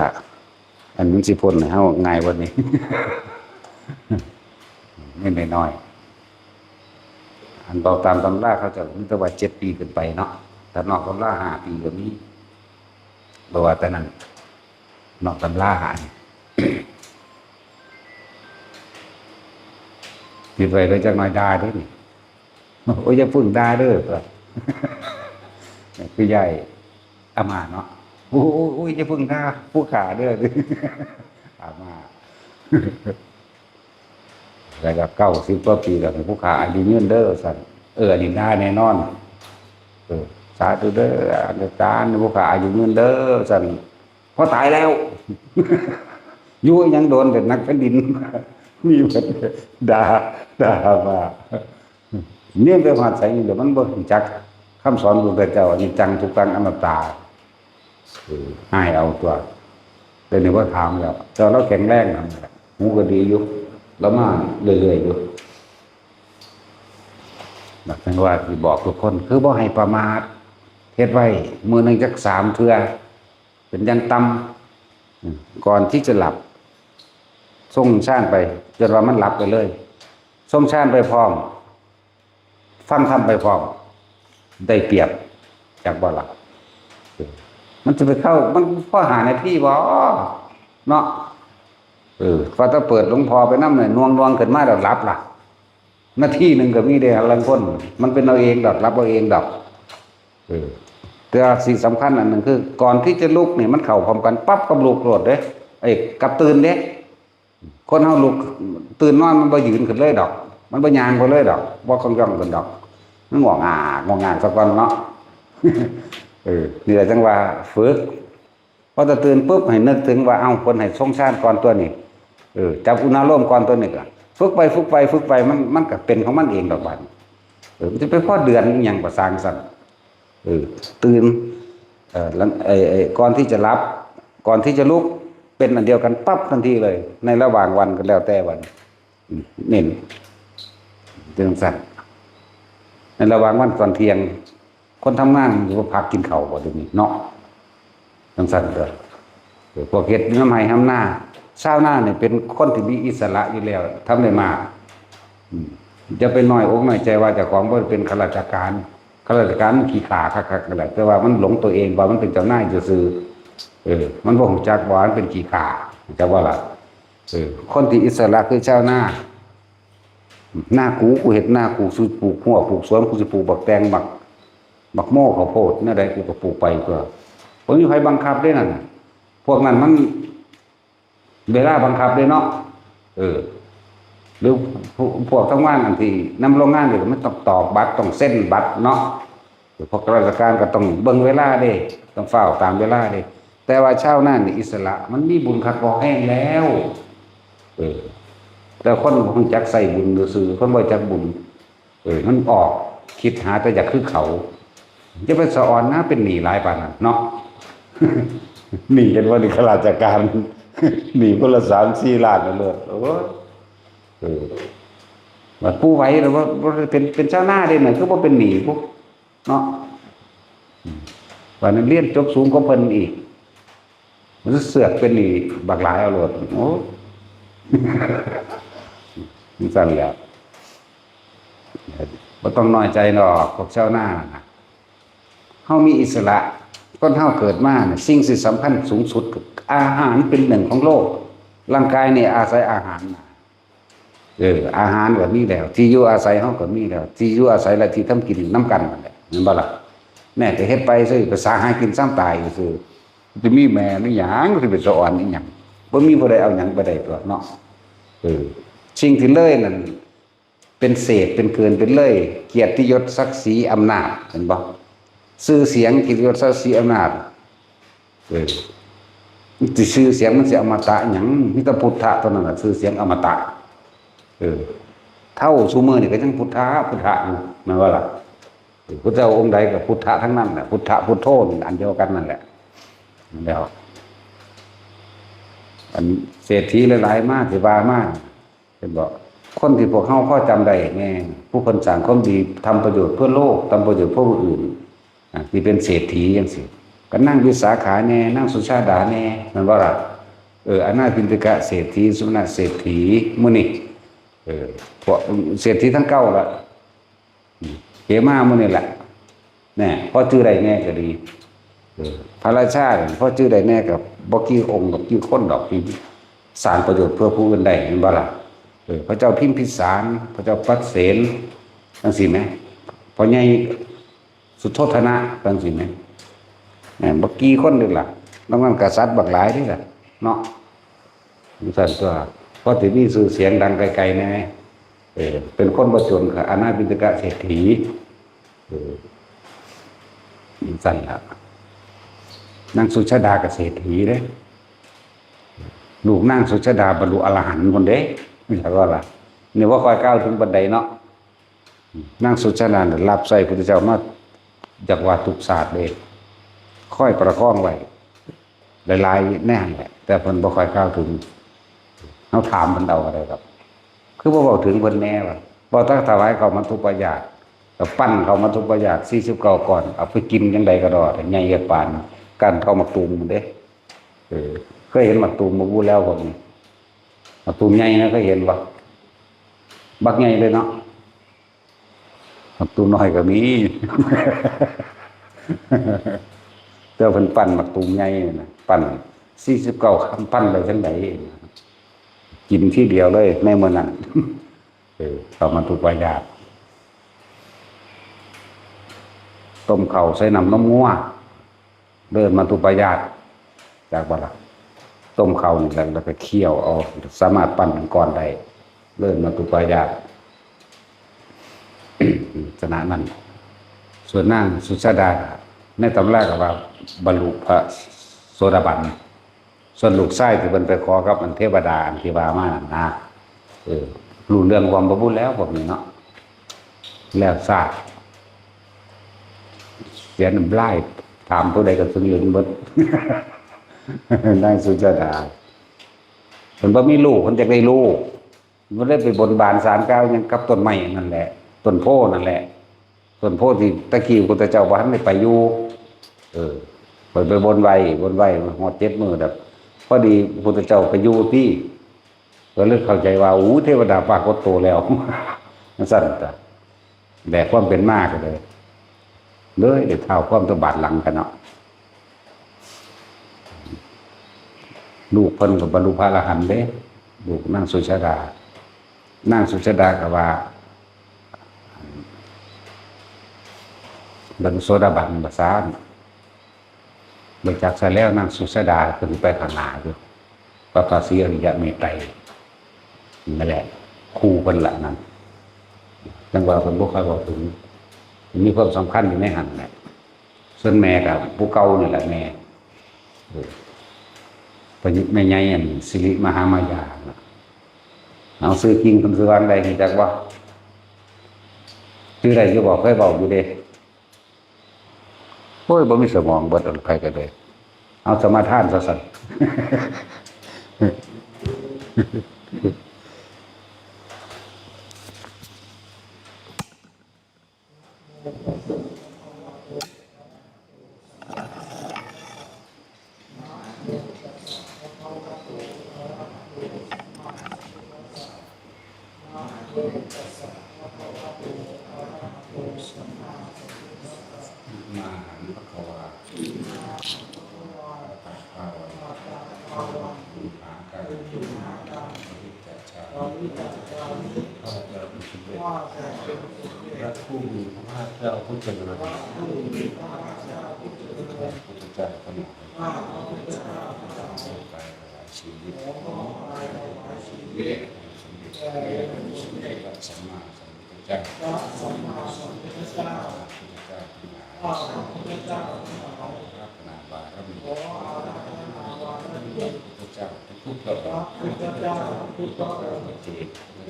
อันมันสิพ้นให้เฮาง่ายกว่านี้ นี่น้อยๆ อันเว้าตามตำราเขาเจ้ามีแต่ว่าเจ็ดปีขึ้นไปเนาะ ถ้านอกตำราห้าปีก็มี บ่ว่าแต่นั้น นอกตำราห้านี่ คิดไว้แล้วจักหน่อยด่าเด้นี่ โอ้ย อย่าพึ่งด่าเด้อ คือยายอาม่าเนาะ โอ้ย โอ้ย อย่าพึ่งด่าผู้ข้าเด้อ อาม่า แล้วก็เก้าสิบกว่าปีแล้ว ผู้ข้าอายุยืนเด้อ ซั่น เออ อันนี้ด่าแน่นอน เออ สาธุเด้อ อาจารย์ ผู้ข้าอายุยืนเด้อ ซั่น พอตายแล้ว อยู่ยังโดนเป็นนักแผ่นดิน มีเพิ่นด่า ด่าว่า เนี่ยไปฮอดไสนี่ เดี๋ยวมันบ่รู้จักคำสอนพระพุทธเจ้า อนิจจัง ทุกขัง อนัตตา เออ ให้เอาตัว เดี๋ยวนี้บ่ถามแล้ว แต่เราแข็งแรงนั่นแหละ หูก็ดีอยู่ เรามาเรื่อยๆอยู่ หลักจังว่าที่บอกทุกคน คือบ่ให้ประมาท เฮ็ดไว้ มื้อหนึ่งจักสามเทื่อ เป็นอย่างต่ำ อืม ก่อนที่จะหลับ ทรงฌานไป จนว่ามันหลับไปเลย ทรงฌานไปพร้อม ฟังธรรมไปพร้อม ได้เปรียบ จากบ่หลับ มันจะไปเข้า มันพอห้านาทีบ่ เนาะ เออ พอถ้าเปิดหลวงพ่อไปนำเนี่ย นวงๆ ขึ้นมาแล้วหลับล่ะ นาทีหนึ่งก็มีเด้ ลางคน มันเป็นเอาเองดอก หลับเอาเองดอก เออ แต่สิ่งสำคัญอันหนึ่งคือ ก่อนที่จะลุกนี่ มันเข้าพร้อมกันปั๊บกับลุกโลดเด้ เอ้ย กับตื่นเด้ คนเฮาลุก ตื่นนอนมันบ่ยืนขึ้นเลยดอก มันบ่ย่างไปเลยดอก บ่ค่องย่องขึ้นดอก มันง่วงงาก ง่วงงากซะก่อนเนาะ เออ นี่แหละจั่งว่าฝึก พอจะตื่นปุ๊บให้นึกถึงว่า เอ้า เพิ่นให้ทรงฌานก่อนตัวนี้ เออ จับอุณาโลมก่อนตัวนี้ก็ ฝึกไป ฝึกไป ฝึกไป มัน มันก็เป็นของมันเองดอกบัดนี้ เออ มันจะไปพอเดือนอิหยังประสางซั่น เออ ตื่น เอ่อ หลัง ไอ้ ไอ้ ก่อนที่จะหลับ ก่อนที่จะลุก เป็นอันเดียวกันปั๊บทันทีเลย ในระหว่างวันก็แล้วแต่วัน อืม เน้น จั่งซั่น ใน ในระหว่างวันตอนเที่ยง คนทำงานอยู่พักกินข้าวบ่เดี๋ยวนี้เนาะ จังซั่นเด้อ เออ พวกเฮ็ดน้ำไร่ทำนา ชาวนาเนี่ยเป็นคนที่มีอิสระอยู่แล้ว ทำได้มาก อืม อย่าไปน้อยอกน้อยใจว่าเจ้าของบ่เป็นข้าราชการ ข้าราชการมันขี้ข้าคักๆ นั่นแหละ แต่ว่ามันหลงตัวเองว่ามันเป็นเจ้านายซื่อๆ เออ มันบ่รู้จักว่ามันเป็นขี้ข้า จักว่าล่ะ เออ คนที่อิสระคือชาวนา นากู กูเฮ็ดนากู สิปลูกฮวก ปลูกสวน กูสิปลูกบักแตง บัก บักโม ข้าวโพด แนวใดกูก็ปลูกไปตัว บ่มีไผบังคับเด้นั่นน่ะ พวกนั้นมัน เวลาบังคับเด้เนาะ เออ หรือพวก พวกทำงานอันที่นำโรงงานนี่ก็มันต้องตอกบัตร ต้องเซ็นบัตรเนาะ พวกข้าราชการก็ต้องเบิ่งเวลาเด้ ต้องฟ้าวตามเวลาเด้ แต่ว่าชาวนานี่อิสระ มันมีบุญคักพอแฮงแล้ว เออ แต่คนบ่รู้จักใส่บุญซื่อๆ คนบ่รู้จักบุญ เออ มันออก คิดหาแต่อยากคือเขา จะไปสะออนนะ เป็นหนี้หลายปานนั้นเนาะ หนี้กันว่าหนี้ข้าราชการ หนี้คนละสามสี่ล้านนั่นโลด โอ้ย เออ บัดผู้ไหวหรือว่า ว่าเป็น เป็นชาวนาเด้นั่น คือบ่เป็นหนี้พวก เนาะ อืม บัดนั้นเรียนจบสูงกว่าเพิ่นอีก มันเสือกเป็นหนี้บักหลายเอาโลด โอ้ จังซั่นแหละ บ่ต้องน้อยใจดอก พวกชาวนาน่ะ เฮามีอิสระ คนเฮาเกิดมาน่ะ สิ่งที่สำคัญสูงสุดคืออาหารเป็นหนึ่งของโลก ร่างกายนี่อาศัยอาหารน่ะ เออ อาหารก็มีแล้ว ที่อยู่อาศัยเฮาก็มีแล้ว ที่อยู่อาศัยและที่ทำกินนำกันนั่นแหละ แม่นบ่ล่ะ แม่ก็เฮ็ดไปซื่อ ภาษาหากินซ้ำตายซื่อ จะมีแม่มีหยัง สิไปสะออนอีหยัง บ่มีผู้ใดเอาหยังไปได้ตัวเนาะ เออ สิ่งที่เลยนั่น เป็นเศษ เป็นเกิน เป็นเลย เกียรติยศ ศักดิ์ศรี อำนาจ เห็นบ่ ชื่อเสียง เกียรติยศ ศักดิ์ศรี อำนาจ เออ สิชื่อเสียงมันสิอมตะหยัง มีแต่พุทธะเท่านั้นน่ะ ชื่อเสียงอมตะ เออ เท่าซุมื้อนี่ก็ยังพุทธะ พุทธะอยู่ แม่นบ่ล่ะ เออ พุทธเจ้าองค์ใดก็พุทธะทั้งนั้นแหละ พุทธะ พุทโธนี่อันเดียวกันนั่นแหละ แล้ว อันเศรษฐีหลายๆ มา ที่ว่ามา เห็นบ่ คนที่พวกเฮาพอจำได้แน่ ผู้เพิ่นสร้างความดี ทำประโยชน์เพื่อโลก ทำประโยชน์เพื่อผู้อื่น อ่ะ ที่เป็นเศรษฐีจังซี่ ก็นางวิสาขาแน่ นางสุชาดาแน่ แม่นบ่ล่ะ เออ อนาถปิณฑิกะเศรษฐี สุวรรณเศรษฐี หมู่นี้ เออ พวกเศรษฐีทั้งเก้าล่ะ อืม เขมาหมู่นี้แหละ แน่ พอชื่อได้แน่ก็ดี เออ พระราชาเนี่ย พอชื่อได้แน่ก็บ่กี่องค์ดอก กี่คนดอก ที่สร้างประโยชน์เพื่อผู้อื่นได้ แม่นบ่ล่ะ เออ พระเจ้าพิมพิสาร พระเจ้าปัดเสน จังซี่แหม พ่อใหญ่สุโธทนะ จังซี่แหม แหม บ่กี่คนเด้ล่ะ นอกนั้นกษัตริย์บักหลายเด้ล่ะ เนาะ จังซั่นตัว พอสิมีชื่อเสียงดังไกลๆ แน่ เออ เป็นคนบ่จนก็อนาถปิณฑิกะเศรษฐี เออ จังซั่นล่ะ นางสุชาดาก็เศรษฐีเด้ ลูกนางสุชาดาบรรลุอรหันต์พุ้นเด้ จักว่าล่ะ นี่บ่ค่อยกล่าวถึงปานใดเนาะ นางสุชาดาน่ะรับใช้พุทธเจ้ามาจากว่าทุกชาติเด้ คอยประคองไว้ หลายๆ แนวแหละ แต่เพิ่นบ่ค่อยกล่าวถึง เฮาถามเพิ่นเอาก็ได้ครับ คือบ่เว้าถึงเพิ่นแน่ว่า เว้าแต่ถวายข้าวมัทธุปายาต ก็ปั้นข้าวมัทธุปายาต สี่สิบเก้า ก้อน เอาไปกินจังใดก็ดอ ใหญ่ปานก้านข้าวหมากตูมพุ้นเด้ เออ เคยเห็นหมากตูมบ่บู้แล้วพวกนี้ หมากตูมใหญ่นะ เคยเห็นบ่ บักใหญ่เลยเนาะ หมากตูมน้อยก็มี แต่เพิ่นปั้นหมากตูมใหญ่นะ ปั้น สี่สิบเก้า คำ ปั้นได้จังใด กินทีเดียวเลยในมื้อนั้น เออ ข้าวมัทธุปายาต ต้มข้าวใส่น้ำนมงัว เอิ้นมัทธุปายาต จักบ่ล่ะ ต้มข้าวนี่แหละ แล้วก็เคี่ยวเอา สามารถปั้นเป็นก้อนได้ เอิ้นมัทธุปายาต ลักษณะนั้น ส่วนนางสุชาดา ในตำราก็ว่าบรรลุพระโสดาบัน ส่วนลูกชายที่เพิ่นไปขอกับอันเทวดาอันที่ว่ามานั่นนะ เออ รู้เรื่องความบ่บุญแล้วพวกนี้เนาะ แล้วซาด เสียน้ำลาย ถามผู้ใดก็ถึงอยู่หมด นางสุชาดา เพิ่นบ่มีลูก เพิ่นอยากได้ลูก เพิ่นเลยไปบนบานศาลกล่าวหยังกับต้นไม้นั่นแหละ ต้นโพธิ์นั่นแหละ ต้นโพธิ์ที่ตะกี้พระพุทธเจ้าบ่ทันได้ไปอยู่ เออ ไป ไปบนไว้ บนไว้ฮอดเจ็ดมื้อแล้ว พอดีพระพุทธเจ้าไปอยู่ที่ ก็เลยเข้าใจว่า อู้ เทวดาปรากฏตัวแล้ว จั่งซั่นจ้ะ แต่ความเป็นมาก็เลย เลยได้เท้าความตะบาดหลังกันเนาะ ลูกเพิ่นก็บรรลุพระอรหันต์เด้ ลูกนางสุชาดา นางสุชาดาก็ว่า บรรลุโสดาบันว่าซั่น บ่จักซะแล้ว นางสุชาดาเพิ่นไปข้างหน้าอยู่ กับพระศรีอริยะเมตไตร นั่นแหละ คู่เพิ่นละนั่น จั่งว่าเพิ่นบ่ค่อยเว้าถึง มีความสำคัญอยู่ในหั่นแหละ ส่วนแม่ก็ผู้เก่านี่แหละแม่ เออ พระแม่ใหญ่อันสิริมหามายาน่ะ เอาชื่อจริงเพิ่นชื่อว่าจั่งใด๋ รู้จักบ่ ชื่อใด๋อยู่บ่ เคยเว้าอยู่เด้ โอ้ย บ่มีสมองเบิด เอาไผก็ได้ เอาสมาทานซะซั่นพระผู้มีพระภาคเจ้าผู้เจริญ พระพุทธเจ้าพระองค์ ขอถวายชีวิต สมเด็จพระสัมมาสัมพุทธเจ้า พระสัมมาสัมพุทธเจ้า พระพุทธเจ้าทั้งหลาย พระพุทธเจ้าทั้งหลาย รัตนบารมี พระพุทธเจ้าทุกๆพระองค์ พระพุทธเจ้าทุกๆพระองค์ พระ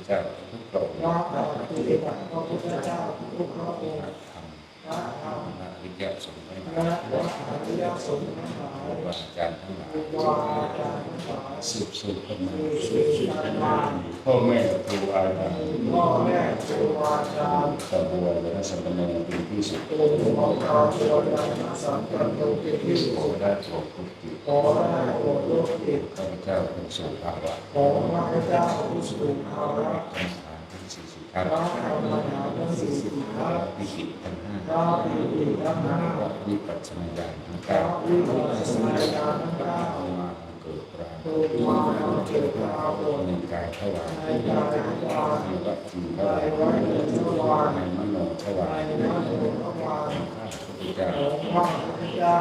เจ้าทุกๆพระองค์ พระเจ้าทุกๆพระองค์ พระธรรม พระอริยสงฆ์ทั้งหลาย พระอริยสงฆ์ทั้งหลาย ครูบาอาจารย์ทั้งหลาย ครูบาอาจารย์ทั้งหลาย สืบสืบกันมา สืบสืบกันมา พ่อแม่ครูอาจารย์ พ่อแม่ครูอาจารย์ ตะบวยและสมณเณรเป็นที่สุด ตะบวยและสมณเณรเป็นที่สุด ขอได้โปรดปกปิด ขอได้โปรดปกปิด ข้าพเจ้าผู้สูงภาวะ ขอข้าพเจ้าผู้สูงภาวะ กรรมฐานทั้งสี่สิบ ครับ พระกรรมฐานทั้งสี่สิบครับ วิปัสสนาญาณทั้งห้า พระวิปัสสนาญาณทั้งเก้า พระวิปัสสนาญาณทั้งเก้า มาบังเกิดปรากฏ มาบังเกิดปรากฏ ในกายทวาร ในกายทวาร ในวจีทวาร ในวจีทวาร ในมโนทวาร ในมโนทวาร ของข้าพเจ้า ของข้าพเจ้า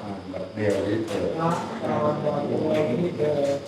ณ บัดเดี๋ยวนี้เถิด ณ บัดเดี๋ยวนี้เถิด